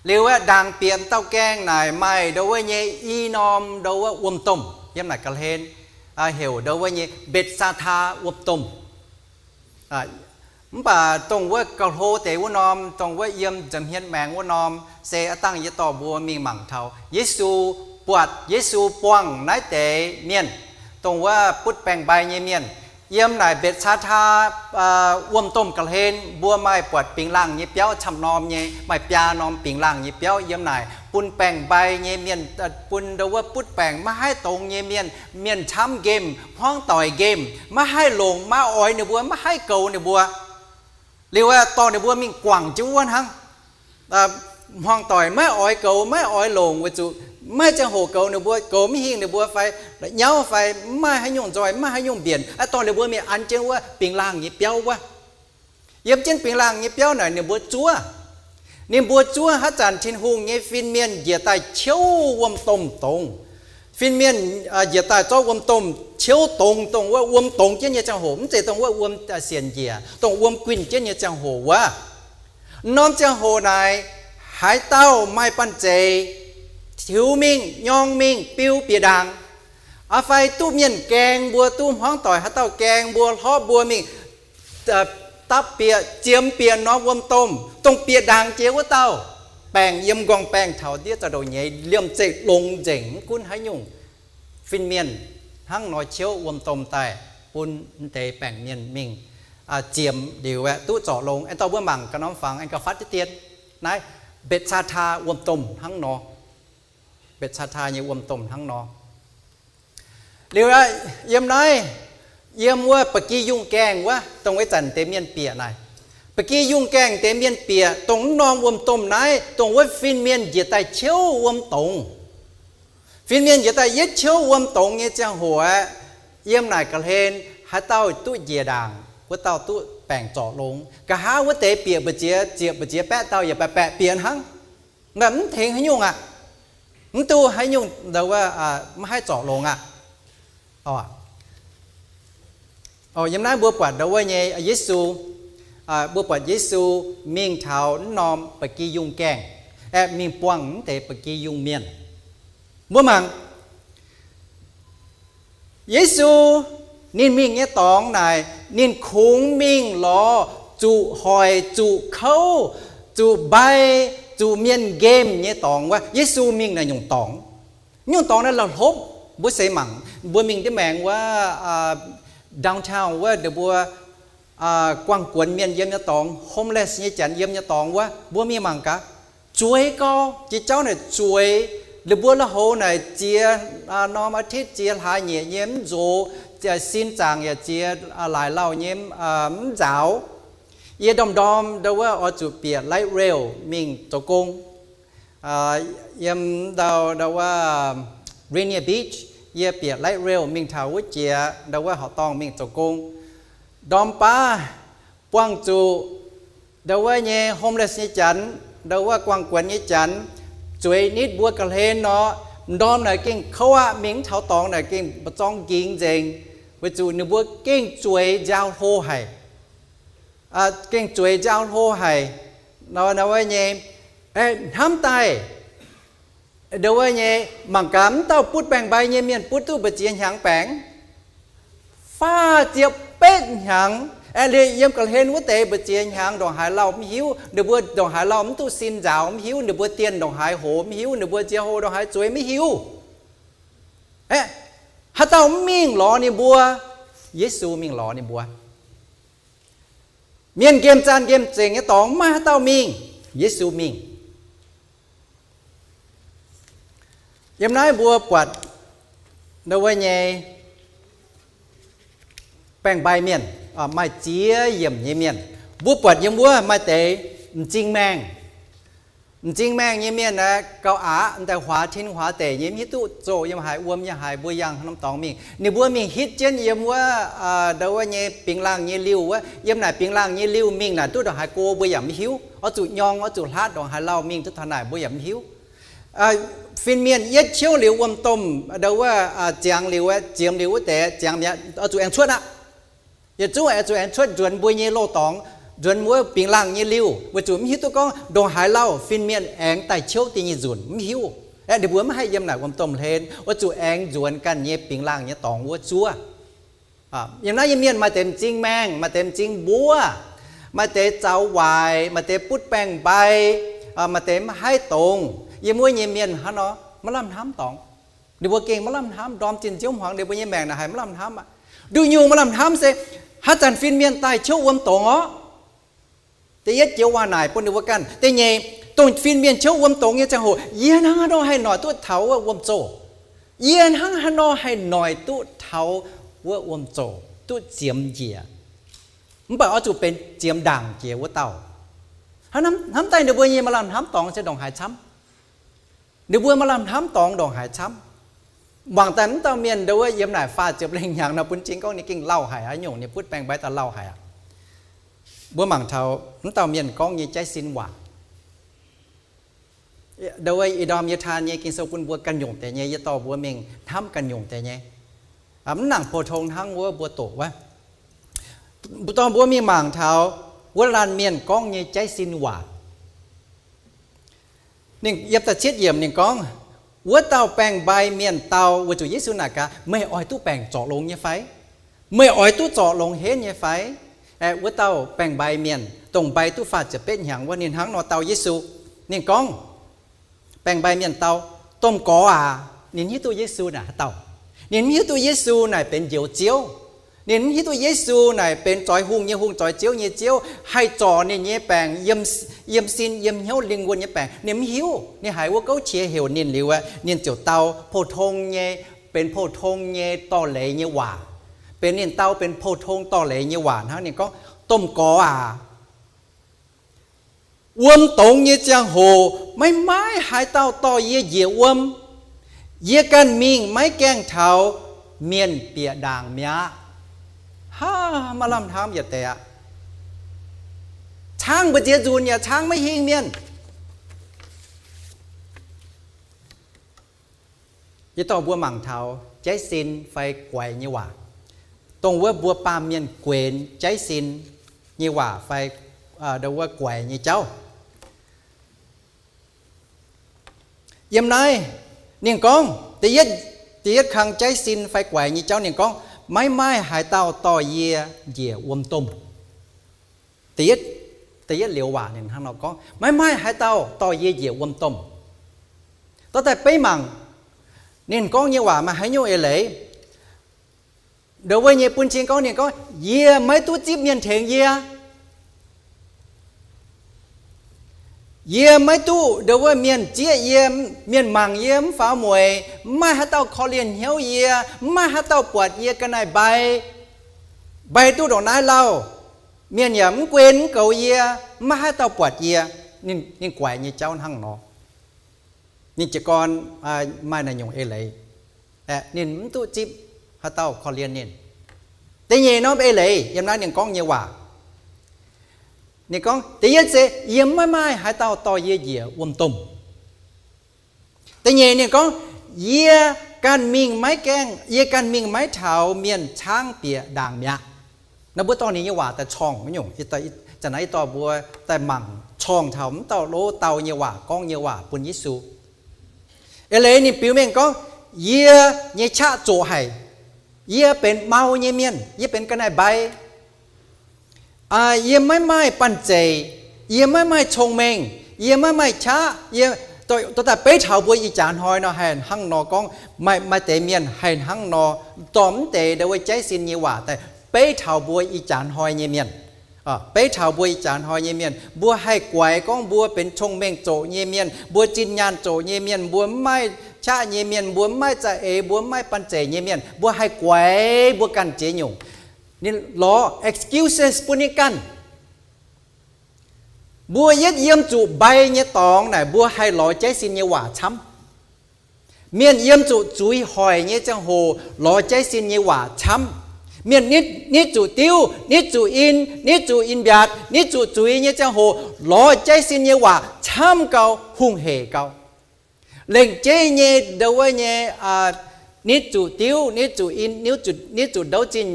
Liuz wuov ndaangc bieqc dauh gaengh naaic maaih ndo wuov nyei i norm ndo wuov wuom-domh yiem naaic ga'hlen, heuc ndo wuov nyei Mbetc^saa^taa wuom-domh. Mv baac dongh wuov gauh hlo deix wuov norm, dongh wuov yiem nza'hmien maengx wuov norm, se aav dangh yie dorh mbuo mingh mangc taux Yesu, buatc Yesu buangh naaiv deix mienh, dongh wuov butv baengc-mbai nyei mienh. Yiem naaic Mbetc^saa^taa wuom-domh ga'hlen mbuo maaih buatc bingx laangh nyei biauv camv norm nyei, maaih biaa norm bingx laangh nyei biauv yiem naaic, bun baengc-mbai nyei mienh, bun ndo wuov butv baengc maiv haih dongz nyei mienh, mienh camv nqemh, hmuangv doic nqemh, maiv haih longc, maiv oix ninh mbuo, maiv haih goux ninh mbuo. Liuz aeqv, dorh ninh mbuo mingh guangc jienv wuov hnangv. Hmuangv doic maiv oix goux, maiv oix longc, weic zuqc maiv ziangh hoc goux ninh mbuo, goux maiv hingh ninh mbuo fai nyauv fai maiv maaih haaix nyungc nzoih, maiv maaih haaix nyungc mbienc, aeqv, dorh ninh mbuo mingh an jienv wuov bingx laangh nyei biauv wuov. Yiem jienv bingx laangh nyei biauv naaic ninh mbuo zuov. Ninh mbuo zuov haaix zanc Tin-Hungh nyei fin-mienh njiec daaih ciouv wuom-domh dongz. Fin-mienh njiec daaih zorqv wuom-domh ciouv dongz, dongh wuov wuom dongz jienv nyei ziangh hoc, mv zeiz dongh wuov wuom sienc njiec, dongh wuom guinh jienv nyei ziangh hoc wuov. Norm ziangh hoc naaic, haaix dauh maaih banh zeic, tiux mingh, nyorng mingh, biu bieqc ndaangc. Aa fai duqv mienh gaeng mbuo, duqv hmuangv doic haaix dauh gaeng mbuo, hlorpv mbuo mingh dapv bieqc, ziemx bieqc norm wuom-domh, dongh bieqc ndaangc jiex wuov dauh, baengh yiem nqorngv-baengh taux ndiev za'ndongh nyeiz, liemh zeih longx nzengc, mv gunv haaix nyungc fin-mienh hnangv nor ciouv wuom-domh daaih bun deix baengc mienh mingh ziemx liuz aeqv, duqv zorc longx. Aengx dorh mbuo mangc ganh norm fangx aengx gauh fatv jienv dien. Naaiv Mbetc^saa^taa wuom-domh hnangv nor. Mbetc^saa^taa nyei wuom-domh hnangv nor. Liuz aeqv, yiem naaiv, yiem wuov ba'gi yungh gaengh wuov, dongh wuov zanc deix mienh bieqc naaic, ba'gi yungh gaengh deix mienh bieqc dongh mv norm wuom-domh naaiv, dongh wuov fin-mienh njiec daaih ciouv wuom dongz. Fin-mienh njiec daaih yietv ciouv wuom dongz nyei ziangh hoc aeqv, yiem naaic ga'hlen haaix dauh duqv njiec ndaangc, wuov dauh duqv baengc zorc longx. Nqa'haav wuov deix bieqc mbu'ziex, ziepc mbu'ziex baeqv dauh yaac baeqc baeqc bieqc hnangv. Mv tengx haaix nyungc aqv. Mv duqv haaix nyungc, maiv haih zorc longx aqv. Yiem naaiv mbuo buatc ndo wuov nyei Yesu, mbuo buatc Yesu mingh taux mv norm ba'gi yungh gaengh, aeqv, mingh buangh mv deix ba'gi yungh mienh. Mbuo mangc, Yesu ninh mingh nyei dorngx naaic, ninh kungx mingh lorz zuqc hoic, zuqc kouv, zuqc mbai, zuqc mienh nqemh nyei dorngx wuov. Yesu mingh naaic nyungc dorngx, nyungc dorngx naaiv la'hlopv. Mbuo seix mangc, mbuo mingh ndiev maengx wuov downtown wuov, ninh mbuo guangh guonx mienh yiem nyei dorngx, homeless nyei janx yiem nyei dorngx wuov, mbuo mingh mangc gaax. Zueiz gau, jiex jauv naaic zueiz. Ninh mbuo lui-houx naaic ziex norm อาทิตย์ ziex hlaax nyeic nyei mv nzox, sin zaangc yaac ziex laaix lauh nyei mv nzaaux. Yie ndorm-ndorm ndo wuov oix zuqc bieqc light rail mingh zoux gong. Yiem ndau, ndau wuov Rainier Beach, yie bieqc light rail mingh taux wuov jiex ndau wuov horqc dorngh mingh zoux gong. Ndorm baav buangh zuqc ndau wuov nyei homeless nyei janx, ndau wuov guangh guonx nyei janx, zueiz nitv mbuo ga'hlen nor, m'ndorm naaic gengh kouv aqv, mingh mv taux dorngx naaic gengh mba'zorng nqingx nzengc, weic zuqc ninh mbuo gengh zueiz nziaaux hlo haic. gengh zueiz nziaaux hlo haic. Nor wuov nyei, hnamv daaih, nduov wuov nyei, mangc gaax, mv dauh butv baengc-mbai nyei mienh butv duqv mbu'ziex hnyangx baengc? Faah ziepc betv hnyangx. Aeqv, liuz yiem ga'hlen wuov deix mbu'ziex hnyangx ndongc haaix lauh mv hiuv. Ninh mbuo ndongc haaix lauh mv duqv sin nzaaux mv hiuv. Ninh mbuo dienh ndongc haaix hoz mv hiuv. Ninh mbuo nziaaux hlo ndongc haaix zueiz mv hiuv. Aeqv, haaix dauh mv mingh lorz ninh mbuo? Yesu mingh lorz ninh mbuo. Mienh nqemh zanc nqemh zengc nyei dorngx maiv maaih haaix dauh mingh. Yesu mingh. Yiem naaiv mbuo buatc nduov wuov nyei baengc-mbai mienh, maaih ziex yiemc nyei mienh. Mbuo buatc yiem wuov maaih deix m'zing maengh. M'zing maengh nyei mienh aeqv, gauh aqc, daaih huaax tin huaax deic nyei, mv hiuv duqv zoh yiem haaix, wuom yiem haaix, mbuo yangh norm dorngx mingh. Ninh mbuo mingh hitv jienv yiem wuov, nduov wuov nyei bingx laangh nyei liuh wuov. Yiem naaic bingx laangh nyei liuh mingh naaic duqv ndongc haaix go mbuo yaac mv hiuv. Oix zuqc nyorng, oix zuqc hlaatv ndongc haaix lauh mingh duqv taux naaic mbuo yaac mv hiuv. Fin-mienh yietv ciouv liuz wuom-domh, nduov wuov, ziangx liuz, ziemx liuz wuov deix, ziangx mi'aqv, oix zuqc aengx cuotv aqv. Yietc zungv oix zuqc aengx cuotv nzuonx mbuo nyei loz-dorngx, nzuonx wuov bingx laangh nyei liuh, weic zuqc mv hiuv duqv gorngv ndongc haaix lauh fin-mienh aengx daaih ciouv da'nyeic nzunc, mv hiuv. Aeqv, ninh mbuo mv haih yiem naaic wuom-domh hlen, oix zuqc aengx nzuonx ganh nyei bingx laangh nyei dorngx wuov zuov. Yiem naaiv nyei mienh maaih deix m'zing maengh, maaih deix m'zing mbuov, maaih deix zaux waaic, maaih deix butv baengc-mbai, maaih deix maiv haih dongz. Yiem wuov nyei mienh hnangv nor maiv lamh hnamv dorngx. Ninh mbuo gengh maiv lamh hnamv, ndorm zinh nziouv hmuangx ninh mbuo nyei maengc naaic haiz maiv lamh hnamv aqv. Nduqc nyungc maiv lamh hnamv se haaix zanc fin-mienh daaih ciouv wuom dongx orqc. Da'yietv joux waac naaic bun ninh mbuo ganh. Da'nyeic, dongh fin-mienh ciouv wuom dongx nyei ziangh hoc, yie hnangv haaix nor haih noic duqv taux wuov wuom-zoh? Yie hnangv haaix nor haih noic duqv taux wuov wuom-zoh, duqv ziemx njiec? Mv baac oix zuqc benx ziemx ndaangc jiex wuov dauh. Hnamv daaih ninh mbuo nyei maiv lamh hnamv dorngx se ndongc haaix camv. Ninh mbuo maiv lamh hnamv dorngx ndongc haaix camv. Mangc daaih mv dauh mienh nduov wuov yiem naaic faah ziepc lengh hnyangx nor, bun cing gorngv ninh gengh lauh haic aqv nyungc, ninh butv baengc-mbai daaih lauh haic aqv. Mbuo mangc taux mv dauh mienh gorngv nyei jaiv sin waac. Nduov wuov ih ndorm yie taan nyei Ging-Sou bun mbuo ganh nyungc deix nyei, yie dorh mbuo mingh hnamv ganh nyungc deix nyei. Mv nangc pou-tong hnangv wuov mbuo doqc wuov. Dorh mbuo mingh mangc taux wuov laanh mienh gorngv nyei jaiv sin waac. Ninh yiem da'cietv yiemc ninh gorngv, wuov dauh baengc-mbai mienh dau, weic zuqc Yesu naaic gaax, meih oix duqv baengc zorc longx nyei fai? Meih oix duqv zorc longx henv nyei fai? Aeqv, wuov dauh baengc-mbai mienh, dongh mbai duqv faah ziepc betv hnyangx wuov, ninh hnangv nor dau Yesu. Ninh gorngv, baengc-mbai mienh dau, Domh Gorx aac. Ninh hiuv duqv Yesu naaic haaix dauh. Ninh mv hiuv duqv Yesu naaic benx Njoux Ziouv. Ninh mv hiuv duqv Yesu naaic benx zoix hungh nyei Hungh, zoix ziouv nyei Ziouv, haih zorc ninh nyei baengc, yiem, yiem sin yiem hnyouv lingh wuonh nyei baengc. Ninh mv hiuv. Ninh haiz wuov gouv qiex heuc ninh liuz aeqv, ninh ziouc dau pou-tong nyei, benx pou-tong nyei dorh leiz nyei waac. Benx ninh dau benx pou-tong dorh leiz nyei waac hnangv. Ninh gorngv, Domh Gorx aac, wuom dongz nyei ziangh hoc maiv maaih haaix dauh dorh yie njiec wuom. Yie ganh mingh maiv gaengh taux, mienh bieqc ndaangc mi'aqv. Haa, maiv lamh hnamv yietc deix aqv. Caangv mbu'ziex nzunc yaac caangv maiv hingh mienh. Yie dorh mbuo mangc taux jaiv sin fai guaix nyei waac, dongh wuov mbuo baamh mienh guenx jaiv sin nyei waac fai wuov guaix nyei jauv. Yiem naaiv ninh gorngv, da'yietv kang jaiv sin fai guaix nyei jauv ninh gorngv, maiv maaih haaix dauh dorh yie njiec wuom-domh. Da'yietv, da'yietv liuz waac ninh hnangv nor gorngv, maiv maaih haaix dauh dorh yie njiec wuom-domh. Dorh daaih beiv mangc, ninh gorngv nyei waac maaih haaix nyungc eix leiz. Nduov wuov nyei bun cing gorngv, ninh gorngv, yie maiv duqv zipv mienh tengx yie. Yie maiv duqv nduov wuov mienh zieqv yie, mienh mangc yie mv faaux mueic, mv maaih haaix dauh korv-lienh hnyouv yie, mv maaih haaix dauh buatc yie ga'naaiv-mbai. Mbai duqv ndongc naaiv lauh, mienh yaac mv guen mv goux yie, mv maaih haaix dauh buatc yie. Ninh guaix nyei jauv hnangv nor. Ninh jiez gorn maaih naaiv nyungc eix leiz, ninh mv duqv zipv haaix dauh korv-lienh ninh. Da'nyeic norm eix leiz yiem naaiv ninh gorngv nyei waac, ninh gorngv, da'yietv se yie maiv maaih haaix dauh dorh yie njiec wuom-domh. Da'nyeic ninh gorngv, yie ganh mingh maiv gaengh, yie ganh mingh maiv taux mienh caangv bieqc ndaangc mi'aqv. Naaiv mbuo dorh ninh nyei waac daaih corngh nyungc, Da'naaiv yie dorh mbuo daaih mangc corngh taux m'dauh lov dau nyei waac, gorngv nyei waac bun Yesu. Eix leiz ninh biux mengh gorngv, yie nyei qaqv zoqc haic. Yie benx mau nyei mienh, yie benx ga'naaiv-mbai. Yie maiv maaih banh zeic, yie maiv maaih cong-mengh, yie maiv maaih qaqv, yie dorh daaih beiv taux mbuo ih jaax hnoi nor haih hnangv nor gorngv, maaih, maaih deix mienh haih hnangv nor dorh m'deix ndau wuov jaiv sin nyei waac daaih beiv taux mbuo ih jaax hnoi nyei mienh. Beiv taux mbuo ih jaax hnoi nyei mienh, mbuo haih guaix gorngv mbuo benx cong-mengh zoqc nyei mienh, mbuo zinh nyaanh zoqc nyei mienh, mbuo maiv maaih qaqv nyei mienh, mbuo maiv maaih za'eix, mbuo maiv maaih banh zeic nyei mienh, mbuo haih guaix mbuo ganh ziex nyungc. Ninh lorz excuses bun ninh ganh. Mbuo yietv yiem zuqc mbai nyei dorngx naaic, mbuo haih lorz jaiv sin nyei waac camv. Mienh yiem zuqc zuiz hoic nyei ziangh hoc lorz jaiv sin nyei waac camv. Mienh nitv, nitv zuqc diuv, nitv zuqc in, nitv zuqc in-mbiatc, nitv zuqc zuiz nyei ziangh hoc lorz jaiv sin nyei waac camv gau, hungh hec gau. Lengc jeiv nyei ndau wuov nyei, nitv zuqc diuv, nitv zuqc in, nitv zuqc, nitv zuqc ndouv zinh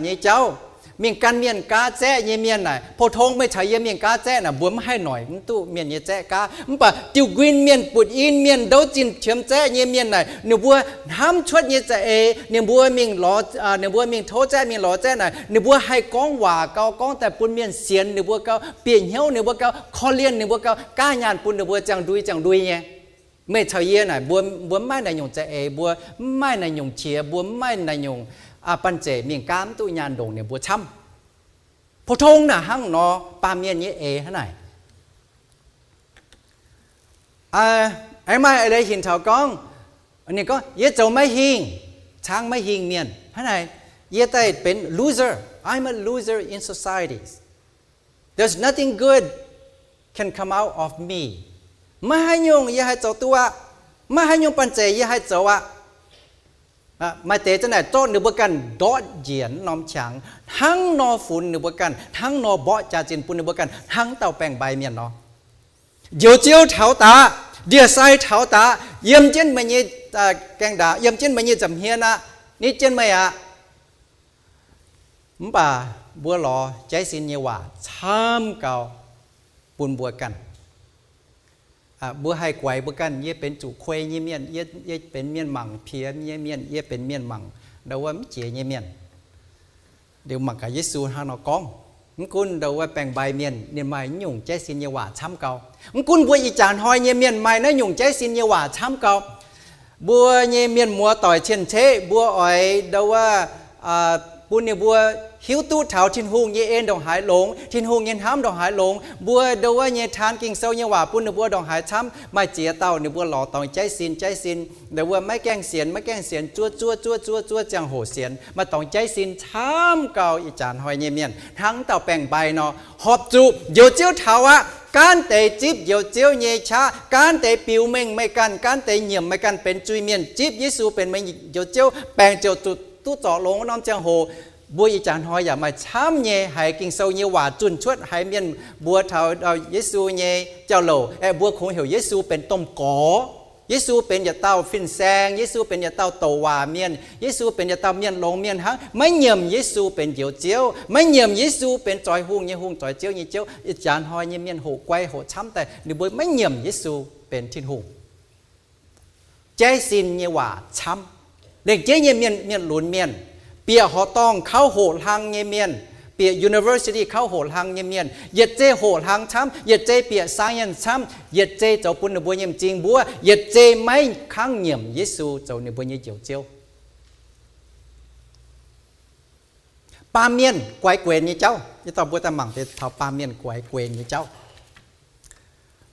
nyei jauv. Mingh gan mienh gaav zaeqv nyei mienh naaic, pou-tong meih caux yie mingh gaav zaeqv naaic, mbuo maiv haih noic mv duqv mienh nyei zaeqv gaav. Mv baac diuh nquin mienh butv in, mienh ndouv zinh qiemx zaeqv nyei mienh naaic, ninh mbuo hnamv cuotv nyei za'eix, ninh mbuo mingh lorz, ninh mbuo mingh tov zaeqv, mingh lorz zaeqv naaic, ninh mbuo haih gorngv waac gau, gorngv daaih bun mienh sienx ninh mbuo gau, bieqc hnyouv ninh mbuo gau, korv-lienh ninh mbuo gau, gaav nyaanh bun ninh mbuo ziangh ndui ziangh ndui nyei. Meih caux yie naaic, mbuo, mbuo maiv maaih naaiv nyungc za'eix, mbuo maiv maaih naaiv nyungc qiex, mbuo maiv maaih naaiv nyungc banh zeic mingh gaav mv duqv nyaanh ndongc ninh mbuo camv. Pou-tong naaic hnangv nor, baamh mienh nyei eix hnangv naaic. Aengx maaih eix leiz hinc taux gorngv, ninh gorngv, yie zoux maiv hingh, caangv maiv hingh mienh hnangv naaic, yie daaih benx loser, I'm a loser in society. There's nothing good can come out of me. Maiv haaix nyungc yie haih zoux duqv aqv. Maiv haaix nyungc banh zeic yie haih zoux aqv. Maaih deix za'naaic zorqv ninh mbuo ganh ndortv njiec norm qangx, hnangv nor funx ninh mbuo ganh, hnangv nor mborqv jaax-zinh bun ninh mbuo ganh hnangv dauh baeng-mbai mienh nor. Njoux Ziouv taux daqc, ndie-sai taux daqc, yiem jienv meih nyei gaengh ndaangc, yiem jienv meih nyei nza'hmien aqv, nitv jienv meih aqv. Mv baac mbuo lorz jaiv sin nyei waac camv gau bun mbuo ganh. Mbuo haih guaix mbuo ganh, yie benx zuqc kuei nyei mienh, yie benx mienh mangc piex nyei mienh, yie benx mienh mangc ndau wuov mv jiex nyei mienh. Liuz mangc gaax Yesu hnangv nor gorngv. Mv gunv ndau wuov baeng-mbai mienh ninh maaih naaiv nyungc jaiv sin nyei waac camv gau. Mv gunv mbuo ih jaax hnoi nyei mienh maaih naaiv nyungc jaiv sin nyei waac camv gau. Mbuo nyei mienh muoz doic cien-ceqv mbuo oix ndau wuov bun ninh mbuo hiuv duqv taux Tin-Hungh nyei en ndongc haaix longx, Tin-Hungh nyei hnamv ndongc haaix longx. Mbuo ndau wuov nyei taan Ging-Sou nyei waac bun ninh mbuo ndongc haaix camv. Maaih ziex dauh ninh mbuo lorz dorngx jaiv sin, jaiv sin, ndau wuov maiv gaengh sienx, maiv gaengh sienx, zuov, zuov, zuov, zuov, zuov ziangh hoc sienx. Maaih dorngx jaiv sin camv gau ih jaax hnoi nyei mienh hnangv dauh baeng-mbai nor, horpc zuqc Njoux Ziouv taux aqv. Gaanv deix zipv Njoux Ziouv nyei qaqv, gaanv deix biux mengh meih ganh, gaanv deix nyiemc meih ganh benx zuiz-mienh, zipv Yesu benx meih Njoux Ziouv, baengc ziouc zuqc duqv zorc longx wuov norm ziangh hoc. Mbuo ih jaax hnoi yaac maaih camv nyei haiz Ging-Sou nyei waac zunh cuotv haiz mienh mbuox taux Yesu nyei jauv-louc aeqv, mbuo kungx heuc Yesu benx domh gorx. Yesu benx yietc dauh fin-saeng, Yesu benx yietc dauh douc waac mienh, Yesu benx yietc dauh mienh longx mienh hnangv, maiv nyiemc Yesu benx Njoux Ziouv, maiv nyiemc Yesu benx zoix hungh nyei Hungh, zoix ziouv nyei Ziouv. Ih jaax hnoi nyei mienh hoqc guai hoqc camv daaih, ninh mbuo maiv nyiemc Yesu benx Tin-Hungh. Jaiv sin nyei waac camv. Lengc jeiv nyei mienh, mienh lunx mienh, bieqc horqc dorngh kauv hoqc hlang nyei mienh, bieqc university kauv hoqc hlang nyei mienh, yietc zei hoqc hlang camv, yietc zei bieqc science camv, yietc zei zoux bun ninh mbuo nyei m'zing mbuov, yietc zei maiv kangv nyiemc Yesu zoux ninh mbuo nyei Njoux Ziouv. Baamh mienh guaix guenx nyei jauv. Yie dorh mbuo daaih mangc deix taux baamh mienh guaix guenx nyei jauv.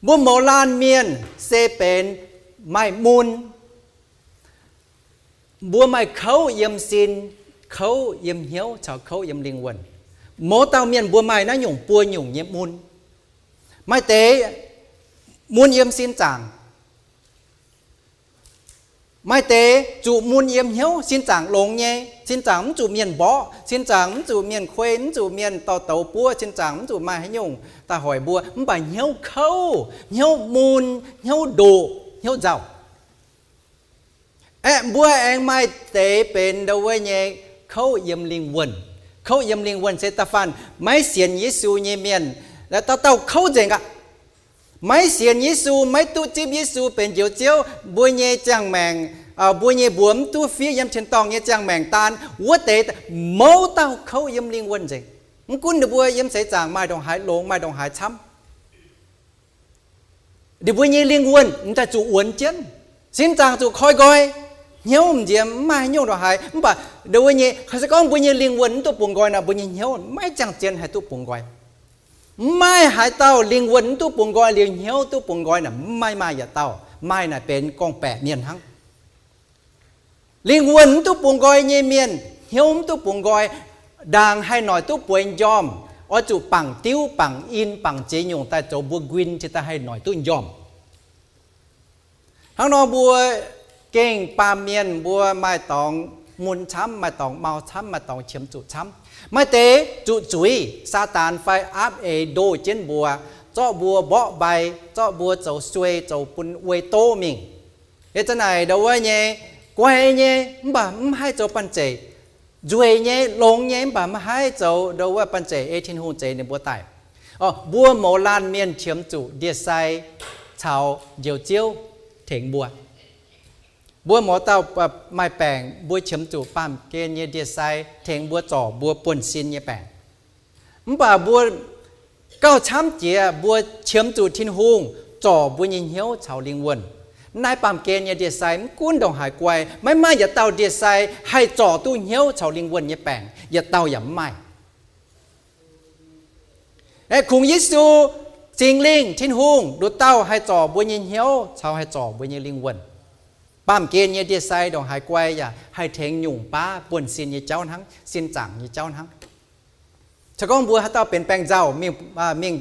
Mbuo mouz laanh mienh se benx maaih mun. Mbuo maaih kouv yiem sin, kouv yiem hnyouv caux kouv yiem lingh wuonh. Mouz dauh mienh mbuo maaih naaiv nyungc buo nyungc nyei mun. Maaih deix mun yiem sin zaangc. Maaih deix zuqc mun yiem hnyouv, sin zaangc longx nyei, sin zaangc mv zuqc mienh mborqv, sin zaangc mv zuqc mienh kuei, mv zuqc mienh dorh douz buov, sin zaangc mv zuqc maaih haaix nyungc daaih hoic mbuo, mv baac hnyouv kouv, hnyouv mun, hnyouv ndoqc, hnyouv nzauh. Aeqv, mbuo aengx maaih deix benx ndau wuov nyei kouv yiem lingh wuonh. Kouv yiem lingh wuonh se da'faanh maiv sienx Yesu nyei mienh, dauh dauh kouv nzengc aqv. Maiv sienx Yesu, maiv duqv zipv Yesu benx Njoux Ziouv, mbuo nyei ziangh maengc, mbuo nyei mbuox mv duqv fiev yiem tin-dorngh nyei ziangh maengc daan, wuov deix mouz dauh kouv yiem lingh wuonh nzengc. Mv gunv ninh mbuo yiem seix zaangc maaih ndongc haaix longx, maaih ndongc haaix camv, ninh mbuo nyei lingh wuonh m'daaih zuqc wuonx jienv. Sin zaangc zuqc koi nqoi, hnyouv m'nziex mv maaih haaix nyungc ndongc haaix. Mv baac ndongc wuov nyei, se gorngv mbuo nyei lingh wuonh mv duqv bungx nqoi nor, mbuo nyei hnyouv maiv ziangh zien haih duqv bungx nqoi. Mv maaih haaix dauh lingh wuonh mv duqv bungx nqoi liuz hnyouv duqv bungx nqoi naaic, mv maaih, maaih yietc dauh. Maaih naaic benx gorngv-baeqc mienh hnangv. Lingh wuonh mv duqv bungx nqoi nyei mienh, hnyouv mv duqv bungx nqoi, ndaangc haih noic duqv bueix njormh, oix zuqc bangc diuv, bangc in, bangc ziex nyungc daaih zoux mbuo nquin, cingx daaih haih noic duqv njormh. Hnangv nor mbuo gengh baamh mienh mbuo maaih dorngx mun camv, maaih dorngx mau camv, maaih dorngx qiemx zuqc camv. Maaih deix zuqc zuiz, Saadaan fai aapv eix ndoh jienv mbuo, zorqv mbuo mborqv mbai, zorqv mbuo zoux suei, zoux bun wuom-doqv mingh. Eix zanc naaic ndau wuov nyei, guai nyei mv baac mv haih zoux banh zeic, nzueic nyei, longx nyei mv baac mv haih zoux ndau wuov banh zeic ei Tin-Hungh zeix ninh mbuo daaih. Mbuo mouz laanh mienh qiemx zuqc ndie-sai caux Njoux Ziouv tengx mbuo. Mbuo mouz dauh maaih baengc, mbuo qiemx zuqc baamh gen nyei ndie-sai tengx mbuo zorc mbuo buonv-sin nyei baengc. Mv baac mbuo gauh camv jiex mbuo qiemx zuqc Tin-Hungh zorc mbuo nyei hnyouv caux lingh wuonh. Naaiv baamh gen nyei ndie-sai mv gunv ndongc haaix guai, maiv maaih yietc dauh ndie-sai haih zorc duqv hnyouv caux lingh wuonh nyei baengc, yietc dauh yaac mv maaih. Aeqv, kungx Yesu, Singx Lingh, Tin-Hungh, nduqc dauh haih zorc mbuo nyei hnyouv caux haih zorc mbuo nyei lingh wuonh. Baamh gen nyei ndie-sai ndongc haaix guai yaac haih tengx nyungc baav buonv-sin nyei jauv hnangv, sin zaangc nyei jauv hnangv. Se gorngv mbuo haaix dauh benx baengc nzauh mingh, mingh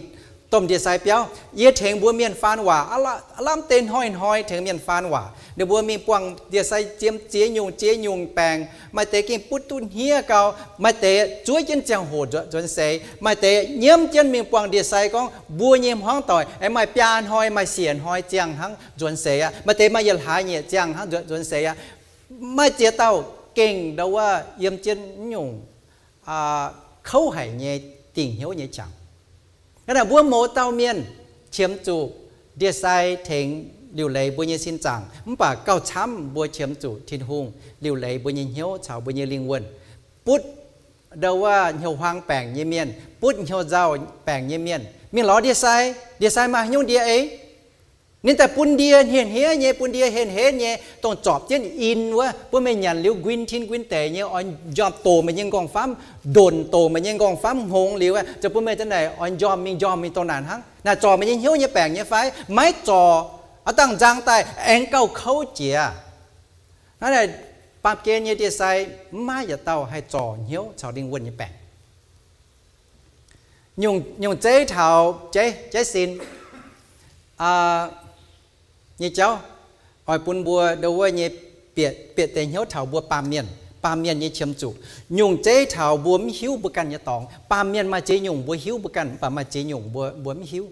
domh ndie-sai biauv, yie tengx mbuo mienh faan waac, aav lamh deix hnoi-hnoi tengx mienh faan waac. Ninh mbuo mingh buangh ndie-sai ziex nyungc ziex nyungc baengc, maaih deix gengh butv duqv hniev gau, maaih deix zuov jienv ziangh hoc nzuonx seix, maaih deix nyiemv jienv mingh buangh ndie-sai gorngv mbuo nyei hmuangv doic aengx maaih biaa hnoi maaih siec hnoi ziangh hnangv nzuonx seix aqv. Maaih deix maaih yietc hlaax nyieqc ziangh hnangv nzuonx seix aqv. Maaih ziex dauh gengh ndau wuov yiem jienv nyungc kouv haic nyei dingc hnyouv nyei qangx. Hnangv naaic mbuo mouz dauh mienh qiemx zuqc ndie-sai tengx liuc leiz mbuo nyei sin zaangc, mv baac gauh camv mbuo qiemx zuqc Tin-Hungh liuc leiz mbuo nyei hnyouv caux mbuo nyei lingh wuonh. Butv ndau wuov hnyouv huaang baengc nyei mienh, butv hnyouv nzauh baengc nyei mienh mingh lorz ndie-sai, ndie-sai maaih haaix nyungc ndie ei? Ninh daaih bun ndie hniev-hniev nyei, bun ndie henv-henv nyei, dongh zorpc jienv in wuov, bun meih nyanc liuz nquin tin nquin deic nyei, oix njormh doqc meih nyei nqorngv-famv, ndonc doqc meih nyei nqorngv-famv hngongx liuz, ziouc bun meih daaih naaic oix njormh mingh njormh mingh dongh naaic hnangv. Naaic zorc meih nyei hnyouv nyei baengc nyei fai? Maiv zorc. Aav dangh nzang daaih aengx gauh kouv jiex. Hnangv naaic, baamh gen nyei ndie-sai mv maaih yietc dauh haih zorc hnyouv caux lingh wuonh nyei baengc. Nyungc, nyungc zeiv taux jaiv, jaiv sin nyei jauv oix bun mbuo ndau wuov nyei bieqc, bieqc deix hnyouv taux mbuo baamh mienh, baamh mienh nyei qiemx zuqc. Nyungc zeiv taux mbuo mv hiuv mbuo ganh nyei dorngx. Baamh mienh maaih ziex nyungc mbuo hiuv mbuo ganh, mv baac maaih ziex nyungc mbuo, mbuo mv hiuv.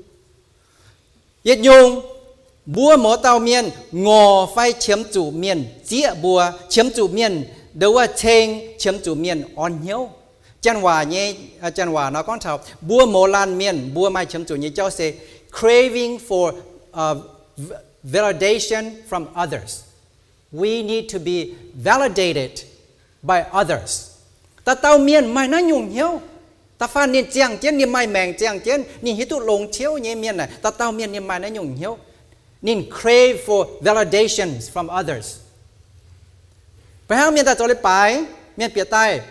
Yietc nyungc, mbuo mouz dauh mienh ngorc fai qiemx zuqc mienh zieqv mbuo, qiemx zuqc mienh ndau wuov ceng, qiemx zuqc mienh orn hnyouv. Janx waac nyei, janx waac nor gorngv taux mbuo mouz laanh mienh mbuo maaih qiemx zuqc nyei jauv se craving for validation from others. We need to be validated by others. Dauh dauh mienh maaih naaiv nyungc hnyouv. Da'faanh ninh ziangh jienv, ninh maaih maengc ziangh jienv, ninh hiuv duqv longx ciouv nyei mienh naaic, dauh dauh mienh ninh maaih naaiv nyungc hnyouv. Ninh crave for validations from others. Mbuo hnangv mienh daaih zoux leiz-baaix, mienh bieqc daaih,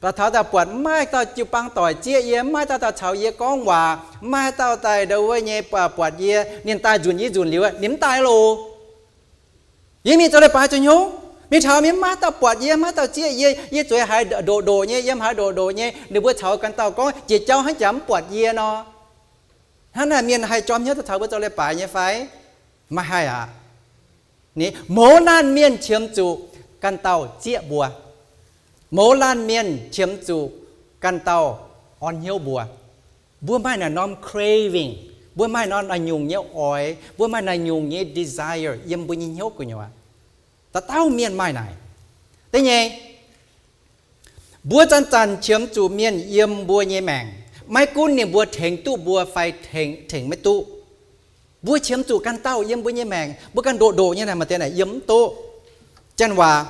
baac taux daaih buatc mv maaih dauh jiu-baang doic zieqv yie, mv maaih dauh daaih caux yie gorngv waac, mv maaih dauh daaih ndau wuov nyei buatc yie, ninh daaih nzunc yie nzunc liuz, ninh mv daaih loh. Yie mingh zoux leiz-baaix zoux hnyouv, mingh taux mienh mv maaih dauh buatc yie, mv maaih dauh zieqv yie, yie zueiz haiz ndoqc ndoqc nyei, yiem haiz ndoqc ndoqc nyei, ninh mbuo caux ganh dauh gorngv jiex jauv hnangv jaax mv buatc yie nor. Hnangv naaic mienh haih jorm hnyouv daaih taux mbuo zoux leiz-baaix nyei fai? Maiv haih aqv. Ni, mouz laanh mienh qiemx zuqc ganh dauh zieqv mbuo. Mouz laanh mienh qiemx zuqc ganh dauh orn hnyouv mbuo. Mbuo maaih naaic norm craving, mbuo maaih norm naaic nyungc nyei oix, mbuo maaih naaic nyungc nyei desire yiem mbuo nyei hnyouv gu'nyuoz. Dauh dauh mienh maaih naaic. Da'nyeic, Mbuo zanc-zanc qiemx zuqc mienh yiem mbuo nyei maengc, maiv gunv ninh mbuo tengx duqv mbuo fai tengx maiv duqv. Mbuo qiemx zuqc ganh dauh yiem mbuo nyei maengc, mbuo ganh ndoqc ndoqc nyei naaic, maaih deix naaic yiem mv duqv. Janx waac,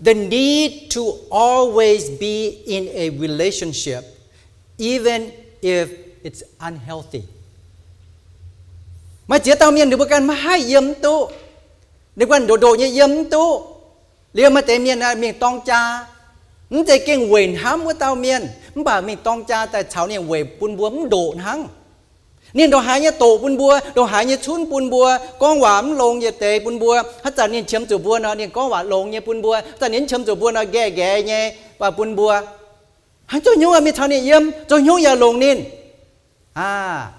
the need to always be in a relationship, even if it's unhealthy. Maaih ziex dauh mienh ninh mbuo ganh maiv haih yiem mv duqv, ninh mbuo ganh ndoqc ndoqc nyei yiem mv duqv. Liuz maaih deix mienh mingh dorng jaa, mv zeiz gengh weic hnamv wuov dauh mienh, mv baac mingh dorng jaa daaih caux ninh weic bun mbuo mv ndoqc hnangv. Ninh ndongc haaix nyei doqc bun mbuo, ndongc haaix nyei cunv bun mbuo, gorngv waac mv longx yietc deix bun mbuo. Haaix zanc ninh qiemx zuqc mbuo nor, ninh gorngv waac longx nyei bun mbuo. Haaix zanc ninh mv qiemx zuqc mbuo nor, nqaeqv nqaeqv nyei waac bun mbuo. Hnangv zoux hnyouv mingh caux ninh yiem, zoux hnyouv yaac longc ninh. Aa,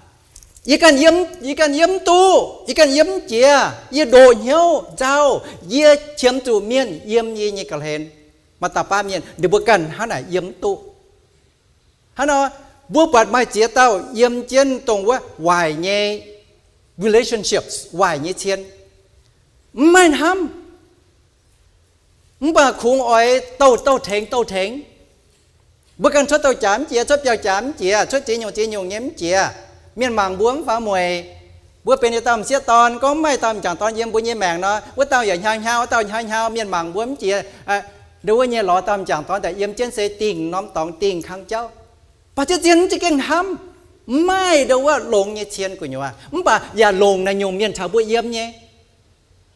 yie ganh yiem, yie ganh yiem mv duqv, yie ganh yiem mv jiex, yie ndoqc hnyouv nzauh, yie qiemx zuqc mienh yiem yie nyei ga'hlen. Maaih dauh baav mienh ninh mbuo ganh hnangv naaic yiem mv duqv. Hnangv nor, mbuo buatc maaih ziex dauh yiem jienv dongh wuov waaic nyei relationships, waaic nyei cien, mv maaih hnamv. Mv baac kungx oix douh, douh tengx, douh tengx. Mbuo ganh cuotv douh jaax mv jiex, cuotv biauv jaax mv jiex, cuotv ziex nyungc ziex nyungc nyei mv jiex. Mienh mangc mbuo mv faaux mueic. Mbuo benx yietc dauh m'sieqv dorn, gorngv mv maaih dauh m'jangc dorn yiem mbuo nyei maengc nor, wuov dauh yaac hnyangx-hnyangx, wuov dauh hnyangx-hnyangx, mienh mangc mbuo mv jiex. Ndau wuov nyei lorz dauh m'jangc dorn daaih yiem jienv se dingh norm dorngx dingh kang jauv. Baac zien-zien mv zeiz gengh hnamv, mv maaih ndau wuov longx nyei cien gu'nyuoz, mv baac yaac longc naaiv nyungc mienh caux mbuo yiem nyei.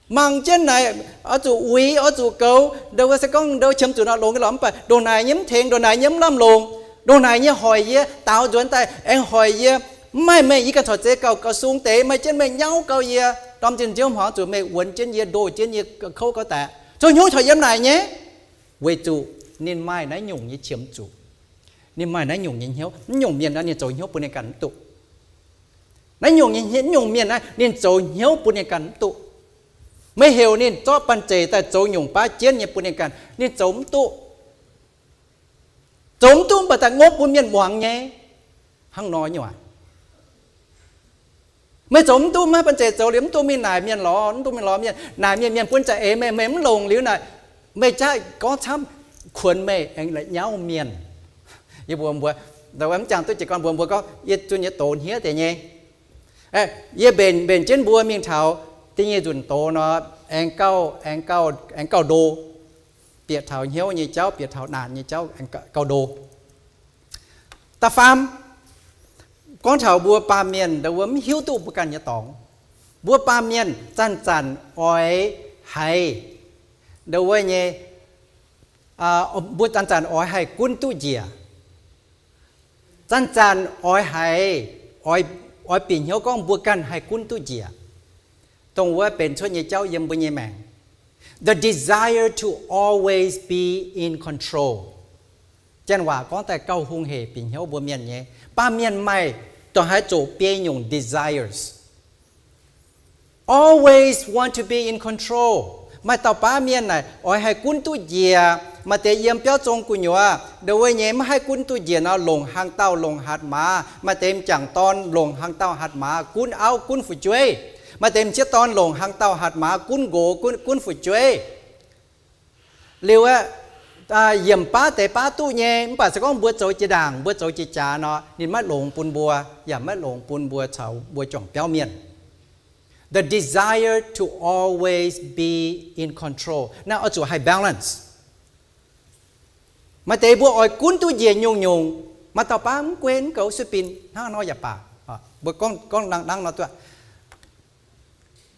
Mangc jienv naaic, oix zuqc uix, oix zuqc goux, ndau wuov se gorngv ndau qiemx zuqc nor longx nyei lorqc, mv baac ndongc naaic nyei mv tengx, ndongc naaic nyei mv lamh longc, ndongc naaic nyei hoic yie, daaux nzuonx daaih aengx hoic yie, mv maaih meih yie ganh corc zeiz gauh, gauh sung deix, maaih jienv meih nyauv gauh yie, ndorm zinh nziouv hmuangx zuqc meih wuonx jienv yie, ndoh jienv yie, kouv gauh daic. Zoux hnyouv corc yiem naaic nyei, weic zuqc ninh maaih naaiv nyungc nyei qiemx zuqc. Ninh maaih naaiv nyungc nyei hnyouv. Naaiv nyungc mienh naaiv ninh zoux hnyouv bun ninh ganh mv duqv. Naaiv nyungc nyei, nyungc mienh naaiv ninh zoux hnyouv bun ninh ganh mv duqv. Meih heuc ninh zorqv banh zeic daaih zoux nyungc baav jienv nyei bun ninh ganh, ninh zoux mv duqv. Zoux mv duqv mv baac daaih ngopv bun mienh muangx nyei. Hnangv nor nyei waac. Meih zoux mv duqv, maiv banh zeic zoux liuz mv duqv mingh naaic mienh lorz, mv duqv mingh lorz mienh, naaic mienh, mienh buonv za'eix meih, meih mv longc liuz naaic, meih jaav gorngv camv, kuonx meih aengx la'nyauv mienh. Yie mbuox mbuo, mv jangx duqv jiez gorn mbuox mbuo gorngv, yie zunh nyei doz hniev deix nyei. Yie mbenc, mbenc jienv mbuo mingh taux da'nyeic nzunc doz nor, aengx gauh, aengx gauh, aengx gauh ndo. Bieqc taux hnyouv nyei jauv, bieqc taux naanc nyei jauv, aengx gauh ndo. Da'faam, gorngv taux mbuo baamh mienh ndau wuov mv hiuv duqv mbuo ganh nyei dorngx. Mbuo baamh mienh zanc-zanc oix haiz ndau wuov nyei, mbuo zanc-zanc oix haih gunv duqv njiec. Zanc-zanc oix haiz, oix, oix bieqc hnyouv gorngv mbuo ganh haih gunv duqv njiec. Dongh wuov benx cuotv nyei jauv yiem mbuo nyei maengc. The desire to always be in control. Janx waac gorngv daaih gauh hungh hec bieqc hnyouv mbuo mienh nyei. Baamh mienh maaih ndongc haaix zoqc biei nyungc desires. Always want to be in control. Maaih dauh baav mienh naaic oix haih gunv duqv njiec. Maaih deix yiem biauv zong gu'nyuoz ndau wuov nyei maiv haih gunv duqv njiec nor, longc hlang dauh longc hatc maaz. Maaih deix m'jangc dorn longc hlang dauh hatc maaz gunv auv gunv fu'jueiv. Maaih deix m'sieqv dorn longc hlang dauh hatc maaz gunv nqox, gunv, gunv fu'jueiv. Liuz aeqv, yiemc baav deix baav duqv nyei, mv baac se gorngv mbuo zoux jiex ndaangc, mbuo zoux jiex jaax nor, ninh maiv longx bun mbuo, yaac maiv longx bun mbuo caux mbuo juangc biauv mienh. The desire to always be in control. Naaiv oix zuqc haih balance. Maaih deix mbuo oix gunv duqv njiec nyungc-nyungc, maaih dauh baav mv gunv mv goux suiv-bin hnangv nor yaac baac, mbuo gorngv, gorngv dangv nor duqv.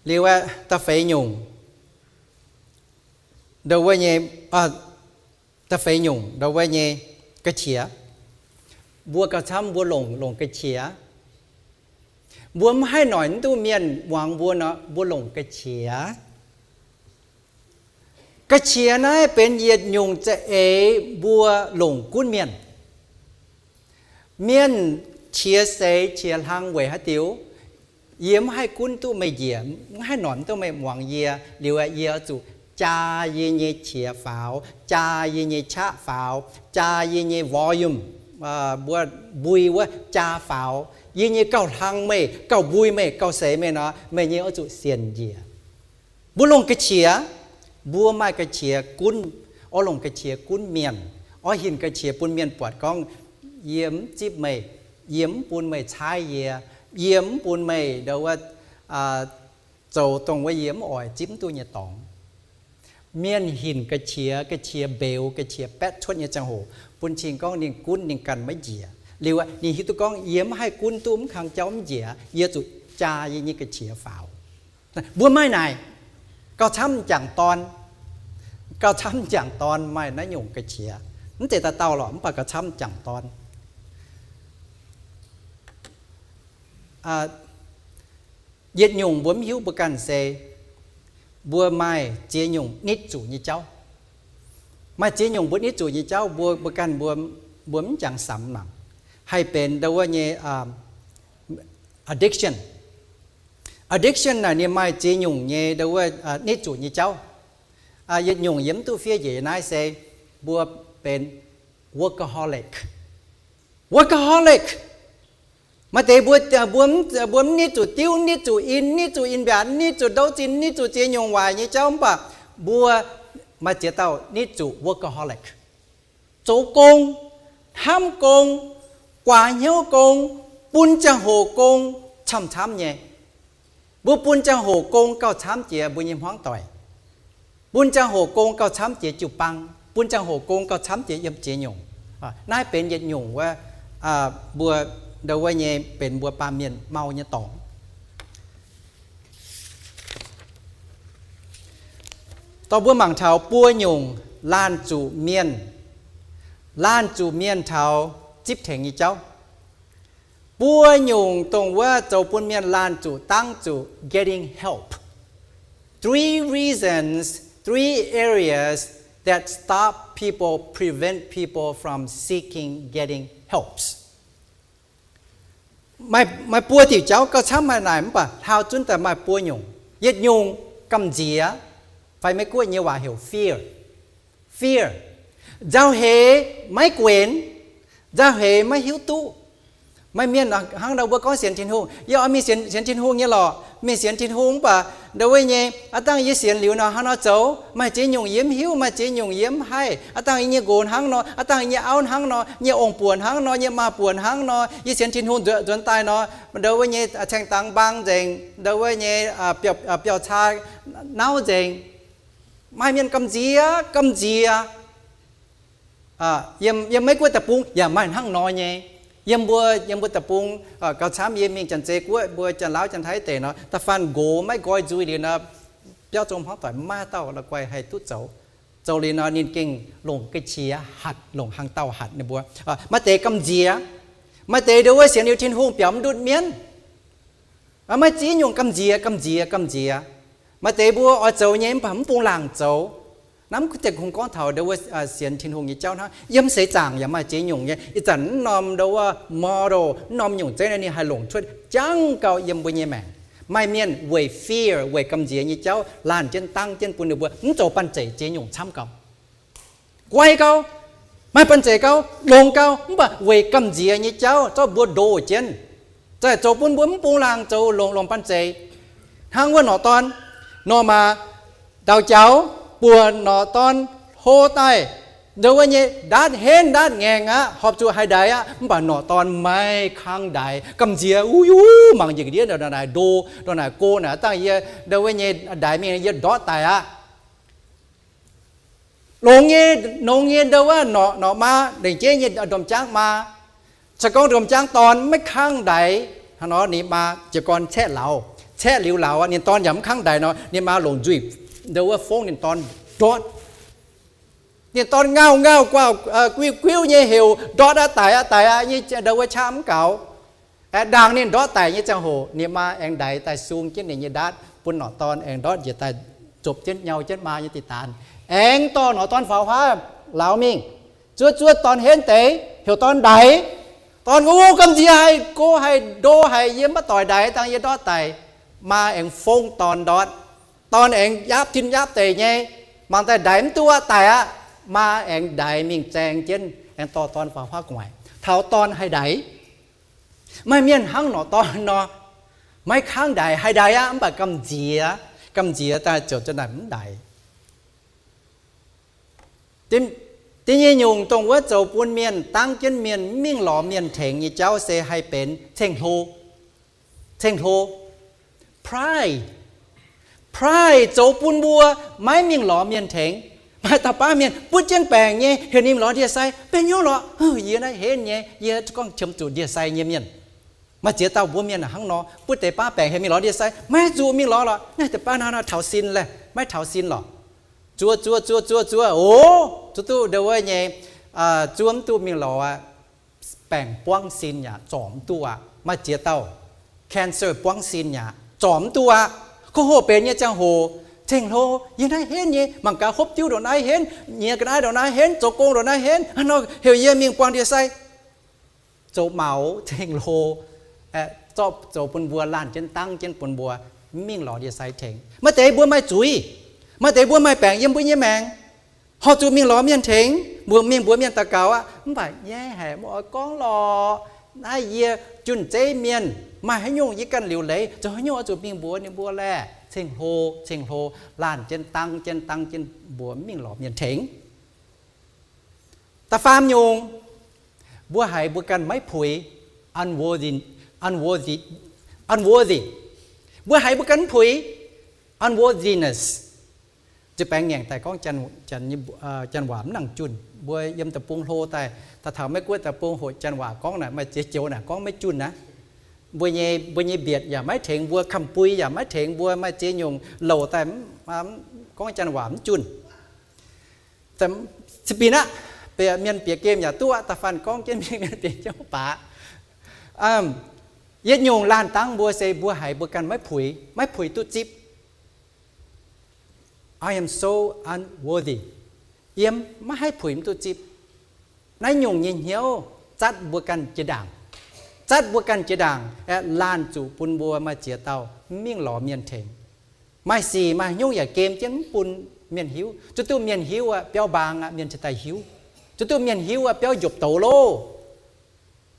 Liuz aeqv, da'feix nyungc, ndau wuov nyei, da'feix nyungc, ndau wuov nyei ga'qiex. Mbuo gauh camv mbuo longc, longc ga'qiex. Mbuo mv haih noic mv duqv mienh muangx mbuo nor, mbuo longc ga'qiex. Ga'qiex naaiv benx yietc nyungc za'eix mbuo longc gunv mienh. Mienh qiex seix qiex hlang weic haaix diuc? Yie mv haih gunv duqv meih njiec, mv haih noic mv duqv meih muangx yie, liuz aeqv, yie oix zuqc jaa yie nyei qiex faaux, jaa yie nyei qaqv faaux, jaa yie nyei volume, mbuo mbui wuov jaa faaux, yie nyei gauh hlang meih, gauh mbui meih, gauh seix meih nor, meih nyei oix zuqc sienc njiec. Mbuo longc ga'qiex, mbuo maaih ga'qiex gunv, oix longc ga'qiex gunv mienh, Oix hinc ga'qiex bun mienh buatc gorngv, yie mv zipv meih, yie mv bun meih caaiv yie, yie mv bun meih ndau wuov zoux dongh wuov yie mv oix zipv mv duqv nyei dorngx. Mienh hinc ga'qiex, ga'qiex mbeux, ga'qiex baetv cuotv nyei ziangh hoc, bun cing gorngv ninh gunv ninh ganh maiv njiec. Liuz ninh hiuv duqv gorngv yie mv haih gunv duqv mv kang jauv mv njiec, yie zuqc jaa yie nyei ga'qiex faaux. Mbuo maaih naaic, gauh camv m'jangc dorn, gauh camv m'jangc dorn maaih naaiv nyungc ga'qiex. Mv zeiz dauh dauh lorqc, mv baac gauh camv m'jangc dorn. Yietc nyungc mbuo mv hiuv mbuo ganh se, mbuo maaih ziex nyungc nitv zuqc nyei jauv. Maaih ziex nyungc mbuo nitv zuqc nyei jauv, mbuo, mbuo ganh mbuo, mbuo mv jangx samx mangc, haih benx ndau wuov nyei addiction. Addiction naaic ninh maaih ziex nyungc nyei ndau wuov nitv zuqc nyei jauv. Yietc nyungc yie mv duqv fiev njiec naaiv se mbuo benx workaholic. Workaholic. Maaih deix mbuo, mbuo mv nitv zuqc diuv, nitv zuqc in, nitv zuqc in-mbiaatc, nitv zuqc ndouv zinh, nitv zuqc ziex nyungc waaic nyei jauv, mv baac mbuo maaih ziex dauh nitv zuqc workaholic. Zoux gong, hnamv gong, guaax hnyouv gong, bun ziangh hoc gong, camv-camv nyei. Mbuo bun ziangh hoc gong gauh camv jiex mbuo nyei hmuangv doic. Bun ziangh hoc gong gauh camv jiex jiu-baang. Bun ziangh hoc gong gauh camv jiex yiem ziex nyungc. Naaiv benx yietc nyungc wuov, mbuo ndau wuov nyei benx mbuo baamh mienh mau nyei dorngx. Dorh mbuo mangc taux buo nyungc laanh zuqc mienh, laanh zuqc mienh taux zipv tengx nyei jauv. Buo nyungc dongh wuov zoux bun mienh laanh zuqc dangv zuqc getting help. Three reasons, three areas that stop people, prevent people from seeking getting helps. Maaih, maaih buo diuc jauv gauh camv maaih naaic, mv baac hlauv-zunv daaih maaih buo nyungc. Yietc nyungc gamh nziex, fai Meiv-Guoqv nyei waac heuc fear. Fear. Nzauh heix maiv guenx, nzauh heix maiv hiuv duqv. Maaih mienh hnangv nor mbuo gorngv sienx Tin-Hungh, yie oix mingh sienx, sienx Tin-Hungh nyei lorqc, mingh sienx Tin-Hungh, mv baac ndau wuov nyei, aav dangh yie sienx liuz nor hnangv nor zoux, maaih ziex nyungc yie mv hiuv, maaih ziex nyungc yie mv haih. Aav dangh yie nyei nqox hnangv nor, aav dangh yie nyei auv hnangv nor, nyei ong-buoc hnangv nor, nyei maa-buoc hnangv nor, yie sienx Tin-Hungh nzuonx daaih nor, ndau wuov nyei caeng dangx mbaang nzengc, ndau wuov nyei biauv-caa nauv nzengc. Maaih mienh gamh nziex, gamh nziex. Yiem, yiem Meiv-Guoqv deic-bung yaac maaih hnangv nor nyei. Yiem mbuo, yiem mbuo deic-bung gauh camv, yie mingh Janx-Zei Guoqv, mbuo Janx-Laauv Janx-Taiv deic nor, da'faanh nqox maiv nqoi nzuih liuz nor, biauv zong hmuangv doic maiv dauh la'guaih haih duqv zoux. Zoux liuz nor ninh gengh longc ga'qiex hatc, longc hnaangx-daauh hatc ninh mbuo. Maaih deix gamh nziex, maaih deix ndau wuov sienx liuz Tin-Hungh biaux mv ndutv mienv. Maaih ziex nyungc gamh nziex, gamh nziex, gamh nziex. Maaih deix mbuo oix zoux nyei mv baac mv bung laangc zoux. Naaiv mv zeiz kungx gorngv taux ndau wuov sienx Tin-Hungh nyei jauv hnangv. Yiem seix zaangc yaac maaih ziex nyungc nyei. Ih zanc mv norm ndau wuov model, mv norm nyungc zeiv naaiv ninh haih longc cuotv jangv gau yiem mbuo nyei maengc. Maaih mienh weic fear, weic gamh nziex nyei jauv laanh jienv dangv jienv bun ninh mbuo mv zoux banh zeic ziex nyungc camv gau. Guai gau, maaih banh zeic gau, longx gau, mv baac weic gamh nziex nyei jauv zorqv mbuo ndoh jienv, zaaih zoux bun mbuo mv bung laangc zoux longx, longx banh zeic. Hnangv wuov norqc dorn, norqc maac, daaux jaux, buoz norqc dorn hlo daaih, ndau wuov nyei ndaatv henv ndaatv ngaengc aqv, horpc zuqc haih ndaix aqv, mv baac norqc dorn maiv kangv ndaix, gamh nziex, uv, mangc njiec ga'ndiev ndongc naaic ndo, ndongc naaic go naaic, dangh yie ndau wuov nyei ndaix mingh yie ndortv daic aqv. Longx nyei, longx nyei ndau wuov norqc, norqc maa, lengc jeiv nyei ndorm-jaangv maa. Se gorngv ndorm-jaangv dorn maiv kangv ndaix, hnangv nor ninh maa jiez gorn caeqv lauz, caeqv liuz lauz, ninh dorn yaac mv kangv ndaix nor, ninh maa longc nzuih ndau wuov fongv ninh dorn ndortv. Ninh dorn ngauh ngauh guauh guiuv guiuv nyei heuc ndortv aqv, daic aqv, daic aqv nyei ndau wuov qaqv mv gaux. Aeqv, ndaangc ninh ndortv daic nyei ziangh hoc, ninh maa aengx ndaix daaih sung jienv ninh nyei ndaatv bun norqc dorn aengx ndortv njiec daaih, zopc jienv nyau jienv maa nyei diqc daanz, aengx dorh norqc dorn faaux huaav lauz mingh. Zuov zuov dorn henv deix, heuc dorn ndaix. Dorn, o, gamh nziex haic, go haic, ndo haic, yie maiv doic ndaix, dangh yie ndortv daic. Maa aengx fongv dorn ndortv. Dorn aengx yaapv tin yaapv deic nyei, mangc daaih ndaix mv duqv aqv, daic aqv. Maa aengx ndaix mingh zaeng jienv, aengx dorh dorn faaux huaav gu'nguaaic. Taux dorn haih ndaix. Maaih mienh hnangv norqc dorn nor, maiv kangv ndaix, haih ndaix aqv, mv baac gamh nziex, gamh nziex daaih ziouc za'naaic mv ndaix. Zinh, Da'nyeic nyungc dongh wuov zoux bun mienh, dangv jienv mienh, mv mingh lorz mienh tengx nyei jauv se haih benx ceng-hlo. Ceng-hlo. Pride. Pride zoux bun mbuo maiv mingh lorz mienh tengx. Maaih dauh baav mienh butv jienv baengc nyei, heuc ninh lorz ndie-sai. Benx hnyouv lorqc, yie naaiv henv nyei, yie gorngv qiemx zuqc ndie-sai nyei mienh. Maaih ziex dauh mbuo mienh hnangv nor, butv deix baav baengc heuc mingh lorz ndie-sai, maiv zuqc mingh lorz lorqc. Naaiv deix baav hnangv nor taux sin laeh, maiv taux sin lorqc. Zuov, zuov, zuov, zuov, zuov, o, zuov duqv ndau wuov nyei, zuov mv duqv mingh lorz aqv. Baengc buangv sin yaac zorc mv duqv aqv. Maaih ziex dauh cancer buangv sin yaac zorc mv duqv aqv. Ko hoh benx nyei ziangh hoc, ceng-hlo, yie naaiv henv nyei, mangc gaax hopv diuv ndongc naaiv henv, nyiex ga'naaiv ndongc naaiv henv, zoux gong ndongc naaiv henv, hnangv nor heuc yie mingh buangh ndie-sai. Zoux maux ceng-hlo, zorqv zoux bun mbuo laanh jienv dangv jienv bun mbuo mv mingh lorz ndie-sai tengx. Maaih deix mbuo maaih zuiz, maaih deix mbuo maaih baengc yiem mbuo nyei maengc, horpc zuqc mingh lorz mienh tengx, mbuox mingh mbuox mienh daux gaux aqv. Mv baac nyaiv haic, mv oix gorngv lorqc. Naaiv yie junh zeiv mienh, maaih haaix nyungc yie ganh liuc leiz, zoux haaix nyungc oix zuqc mingh mbuox ninh mbuo laeh. Ceng-hlo, ceng-hlo, laanh jienv dangv jienv dangv jienv mbuo mv mingh lorz mienh tengx. Da'faam nyungc, mbuo haiz mbuo ganh maiv puix, unworthy, unworthy, unworthy. Mbuo haiz mbuo ganh mv puix, unworthiness. Ziouc baengx ngaengc daaih gorngv, janx waac mv nangc junh. Mbuo yiem deic-bung hlo daaih, taux taux Meiv-Guoqv deic-bung hoqc janx waac gorngv naaic, maaih ziex joux naaic gorngv maiv junh aqv. Mbuo nyei, mbuo nyei mbietc yaac maiv tengx mbuo, kamx bui yaac maiv tengx mbuo, maaih ziex nyungc louc daaih gorngv janx waac mv junh. Binc aqv, mienh bieqc gemh yaac duqv aqv, da'faanh gorngv jienv mingh mienh bieqc jienv baac. Yietc nyungc laanh dangv mbuo se mbuo haiz mbuo ganh maiv puix, maiv puix duqv zipv. I am so unworthy. Yiem maiv haih puix mv duqv zipv. Naaiv nyungc nyei hnyouv zatv mbuo ganh jiex ndaangc. Zatv mbuo ganh jiex ndaangc, laanh zuqc bun mbuo maaih ziex dauh mv mingh lorz mienh tengx. Maaih sic maaih haaix nyungc yaac gem jienv mv bun mienh hiuv. Zuov duqv mienh hiuv aqv, biauv mbaang aqv, mienh cingx daaih hiuv. Zuov duqv mienh hiuv aqv, biauv njopc douz loh.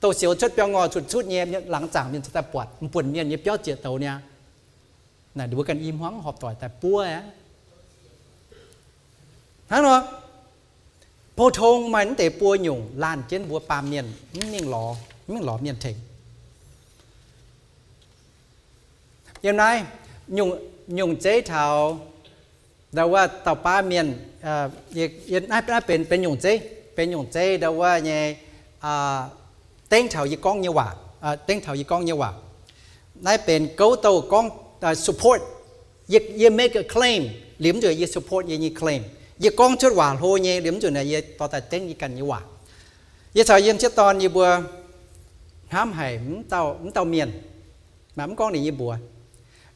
Douz-sioux cuotv biauv ngoi cuotv-cuotv nyei, laangz zaangc mienh cingx daaih buatc, mv buonc mienh nyei biauv zieqc douz niaa. Naaic mbuo ganh i hmuangv horpc doic daaih buov aqv. Hnangv nor, pou-tong maaih mv deix buo nyungc laanh jienv mbuo baamh mienh mv mingh lorz, mv mingh lorz mienh tengx. Yiem naaiv nyungc zeiv taux ndau wuov dauh baav mienh, naaiv benx, benx nyungc zeiv, benx nyungc zeiv ndau wuov nyei, dengv taux yie gorngv nyei waac, dengv taux yie gorngv nyei waac. Naaiv benx gouv douh gorngv, support. Yie, yie make a claim, liemh zuqc yie support yie nyei claim. Yie gorngv cuotv waac hlo nyei, liemh zuqc naaic yie dorh daaih dengv yie ganh nyei waac. Yie caux yiem sieqv dorn yie mbuo hnamv haic mv dauh, mv dauh mienh, mv gorngv ninh nyei mbuox.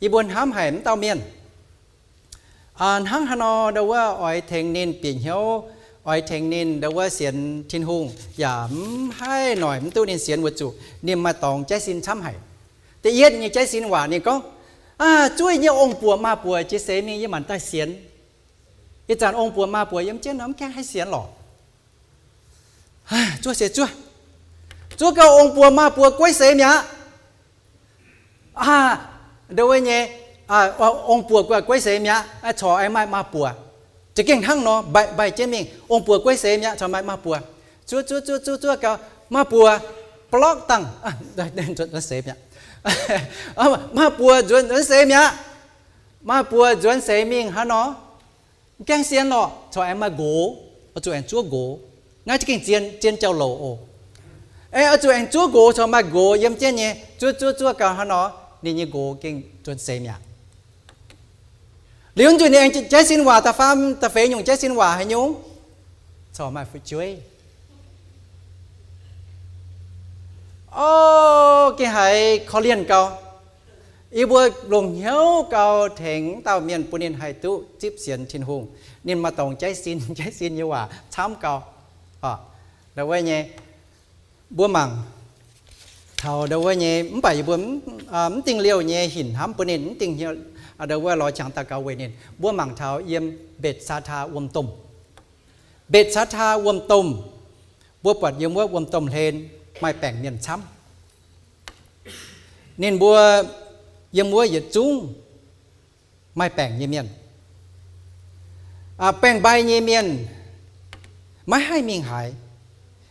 Yie mbuo hnamv haic mv dauh mienh. Hnangv haaix nor ndau wuov oix tengx ninh bieqc hnyouv, oix tengx ninh ndau wuov sienx Tin-Hungh yaac mv haih noic mv duqv ninh sienx weic zuqc ninh maaih dorngx jaiv sin camv haic. Da'yietv nyei jaiv sin waac ninh gorngv, zuov yie nyei ong-buoc maa-buoc jiex seix mingh yie maanc daaih sienx. Ih zanc ong-buoc maa-buoc yiem jienv nor mv gaengh haih sienx lorqc. Zuov se zuov, zuov gau ong-buoc maa-buoc guaiv seix mi'aqv. Ndau wuov nyei, ong-buoc guaiv seix mi'aqv, corc aengx maaih maa-buoc. Za'gengh hnangv nor mbaih mbaih jienv mingh, ong-buoc guaiv seix mi'aqv, corc maaih maa-buoc. Zuov zuov zuov zuov zuov gau, maa-buoc blorqv dangh, nzuonx seix mi'aqv. Maa-buoc nzuonx nzuonx seix mi'aqv. Maa-buoc nzuonx seix mingh hnangv nor, mv gaengh sienx lorqc, corc aengx maaih nqox, oix zuqc aengx zuov nqox. Naaiv za'gengh zien, zien jauv-louc oc. Aengx oix zuqc aengx zuov nqox, corc maaih nqox yiem jienv nyei. Zuov zuov zuov gau hnangv nor, ninh nyei nqox gengh nzuonx seix mi'aqv. Liuz nzunc ninh aengx jaiv sin waac da'faam da'feix nyungc jaiv sin waac haaix nyungc, corc maaih fu'jueiv. O, gengh haiz korv-lienh gau. Yie mbuo longc hnyouv gau tengx dauh mienh bun ninh haih duqv zipv sienx Tin-Hungh. Ninh maaih dorngx jaiv sin, jaiv sin nyei waac camv gau. Ndau wuov nyei, mbuo mangc taux ndau wuov nyei, mv baac yie mbuo mv dingh liouh nyei hinc hnamv bun ninh, mv dingh, ndau wuov lorz qangx daux gaux weic ninh. Mbuo mangc taux yiem Mbetc^saa^taa wuom-domh. Mbetc^saa^taa wuom-domh, mbuo buatc yiem wuov wuom-domh hlen maaih baengc mienh camv. Ninh mbuo yiem wuov yietc zungv maaih baengc nyei mienh. Baengc-mbai nyei mienh, Maiv haih mingh haaix.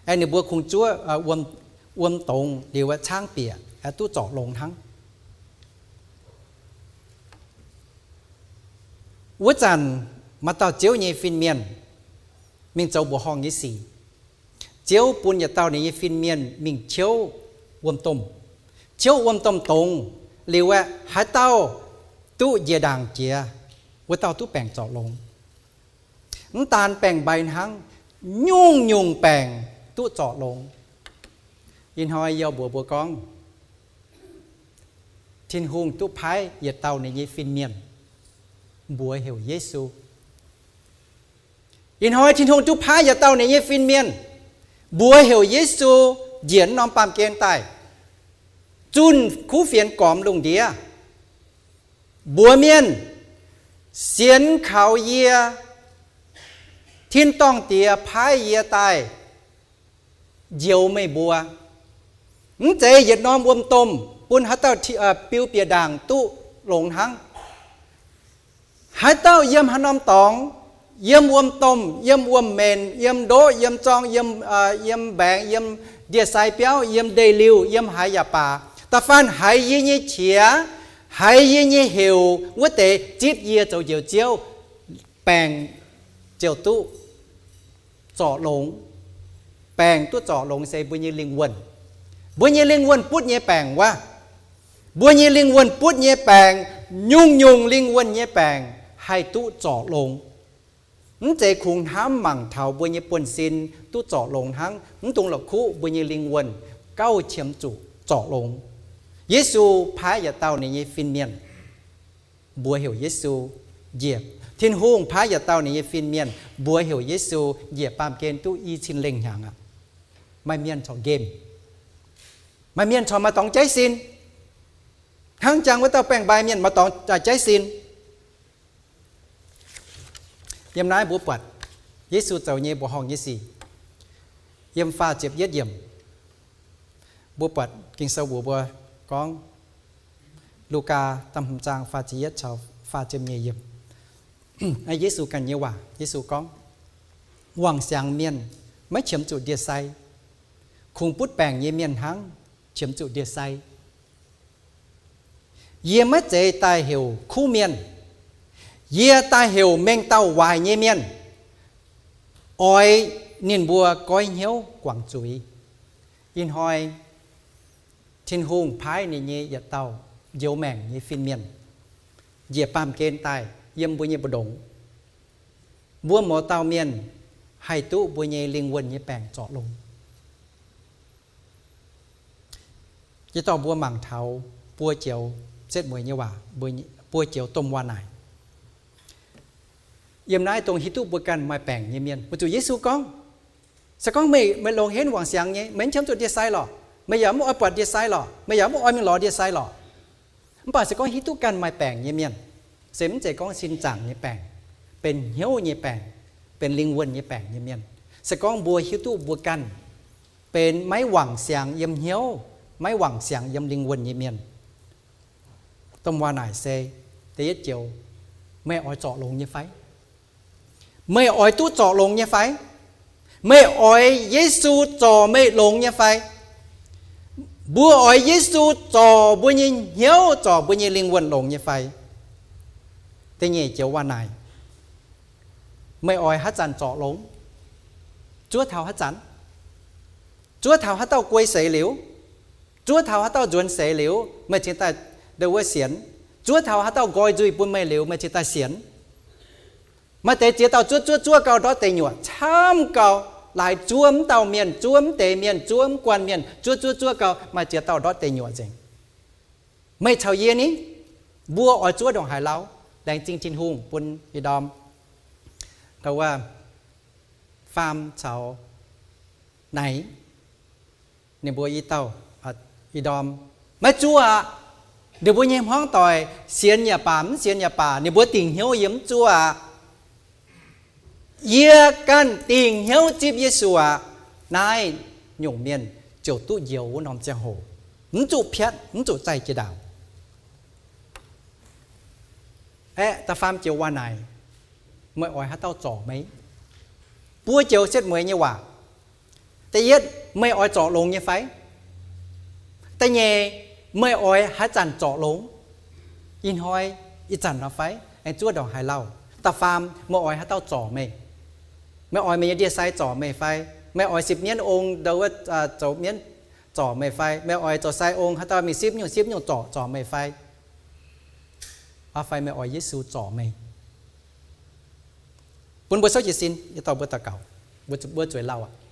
Aengx ninh mbuo kungx zuov, wuom, wuom dongz liuz aeqv, caangv bieqc aeqv, duqv zorc longx hnangv. Wuov zanc maaih dauh Ziouv nyei fin-mienh mingh zoux mbuoqc horngh nyei sic. Ziouv bun yietc dauh ninh nyei fin-mienh mingh ciouv wuom domh, ciouv wuom domh dongz liuz aeqv, haaix dauh duqv njiec ndaangc jiex, wuov dauh duqv baengc zorc longx. Mv daan baengc-mbai hnangv, nyungc-nyungc baengc duqv zorc longx. Ih hnoi yie mbuox mbuo gorngv, Tin-Hungh duqv paaiv yietc dauh ninh nyei fin-mienh, mbuox heuc Yesu. Ih hnoi Tin-Hungh duqv paaiv yietc dauh ninh nyei fin-mienh, mbuox heuc Yesu, njiec norm baamh gen daaih, zunh kuv fienx gormx lungh ndiev, mbuox mienh, Sienx kaux yie, tin-dorngh Diex paaiv yie daaih njoux meih mbuo. Mv zeiz yietc norm wuom domh bun haaix dauh biu bieqc ndaangc duqv longx hnangv. Haaix dauh yiem haaix norm dorngx, yiem wuom domh, yiem wuom-menc, yiem ndoqv, yiem zorng, yiem, yiem mbaengx, yiem ndie-sai biauv, yiem ndeic-liuh, yiem haaix yaac baac, da'faanh haiz yie nyei qiex, haiz yie nyei heuc wuov deix zipv yie zoux Njoux Ziouv, baengc ziouc duqv zorc longx. Baengc duqv zorc longx se mbuo nyei lingh wuonh. Mbuo nyei lingh wuonh butv nyei baengc wuov. Mbuo nyei lingh wuonh butv nyei baengc, nyungc-nyungc lingh wuonh nyei baengc haih duqv zorc longx. Mv zeiz kungx hnamv mangc taux mbuo nyei buonv-sin duqv zorc longx hnangv, mv dungx la'kuqv mbuo nyei lingh wuonh gauh qiemx zuqc zorc longx. Yesu paaiv yietc dauh ninh nyei fin-mienh, mbuox heuc Yesu njiec. Tin-Hungh paaiv yietc dauh ninh nyei fin-mienh, mbuox heuc Yesu njiec baamh gen duqv i cin lengh hnyangx aqv. Maaih mienh corc nqemh. Maaih mienh corc maaih dorngx jaiv sin. Hnangv jangx wuov dauh baengc-mbai mienh maaih dorngx jaiv sin. Yiem naaiv mbuo buatc Yesu zoux nyei mbuoqc horngh nyei sic. Yiem faah ziepc yietv yiemc, mbuo buatc Ging-Sou mbuox mbuo gorngv, Lugaa da'hmz zaang faah ziepc yietv caux faah ziepc nyeic yiemc, Yesu ganh nyei waac. Yesu gorngv, Wangc siangx mienh maiv qiemx zuqc ndie-sai. Kungx butv baengc nyei mienh hnangv qiemx zuqc ndie-sai. Yie maiv zeiz daaih heuc kuv mienh. Yie daaih heuc mengh dauh waaic nyei mienh, oix ninh mbuo goiv hnyouv guangc zuiz. Ih hnoi Tin-Hungh paaiv ninh nyei yietc dauh njoux maengc nyei fin-mienh njiec baamh gen daaih yiem mbuo nyei mbu'ndongx. Mbuo mouz dauh mienh haih duqv mbuo nyei lingh wuonh nyei baengc zorc longx. Yie dorh mbuo mangc taux buo joux setv mueiz nyei waac, buo joux domh waac-naaic. Yiem naaiv dongh hiuv duqv mbuo ganh maaih baengc nyei mienh, weic zuqc Yesu gorngv, se gorngv meih, meih longx henv wangc siangx nyei, meih mv qiemx zuqc ndie-sai lorqc, meih yaac mv oix buatc ndie-sai lorqc, meih yaac mv oix mingh lorz ndie-sai lorqc. Mv baac se gorngv hiuv duqv ganh maaih baengc nyei mienh, se mv zeiz gorngv sin zaangc nyei baengc, benx hnyouv nyei baengc, benx lingh wuonh nyei baengc nyei mienh, se gorngv mbuo hiuv duqv mbuo ganh benx maiv wangc siangx yiem hnyouv, maiv wangc siangx yiem lingh wuonh nyei mienh, domh waac-naaic se, da'yietv joux, meih oix zorc longx nyei fai? Meih oix duqv zorc longx nyei fai? Meih oix Yesu zorc meih longx nyei fai? Mbuo oix Yesu zorc mbuo nyei hnyouv, zorc mbuo nyei lingh wuonh longx nyei fai? Da'nyeic joux waac-naaic, meih oix haaix zanc zorc longx? Zuov taux haaix zanc? Zuov taux haaix dauh guei seix liuz? Zuov taux haaix dauh nzuonx seix liuz meih cingx daaih ndau wuov sienx? Zuov taux haaix dauh nqoi nzuih bun meih liuz meih cingx daaih sienx? Maaih deix ziex dauh zuov zuov zuov gau ndortv deic nyuoqc camv gau, laaix zuov mv dauh mienh, zuov mv deix mienh, zuov mv guanh mienh, zuov zuov zuov gau maaih ziex dauh ndortv deic nyuoqc nzengc. Meih caux yie ni, mbuo oix zuov ndongc haaix lauh? Laengz zingh Tin-Hungh bun ih ndorm, ndau wuov, faam caux naaic, ninh mbuo i dauh, ih ndorm maiv zuov aqv. Ninh mbuo nyei hmuangv doic sienx yaac baac mv sienx yaac baac, ninh mbuo dingc hnyouv yie mv zuov aqv. Yie ganh dingc hnyouv zipv Yesu aqv. Naaiv nyungc mienh ziouc duqv njoux wuov norm ziangh hoc, mv zuqc piatv, mv zuqc zaih jiex ndaangc. Aeqv, da'faam joux waac-naaic, meih oix haaix dauh zorc meih? Buo joux setv mueiz nyei waac. Da'yietv, meih oix zorc longx nyei fai? Da'nyeic, meih oix haaix zanc zorc longx? Ih hnoi, ih zanc nor fai? Aengx zuov ndongc haaix lauh? Da'faam, meih oix haaix dauh zorc meih? Meih oix meih nyei ndie-sai zorc meih fai? Meih oix sipv mienv ong, ndau wuov zoux mienv zorc meih fai? Meih oix zoux sai ong, haaix dauh mingh sipv nyungc sipv nyungc zorc, zorc meih fai? Fai meih oix Yesu zorc meih? Bun mbuo souv jiez sin, yie dorh mbuo daux gaux, mbuo zueiz lauh aqv.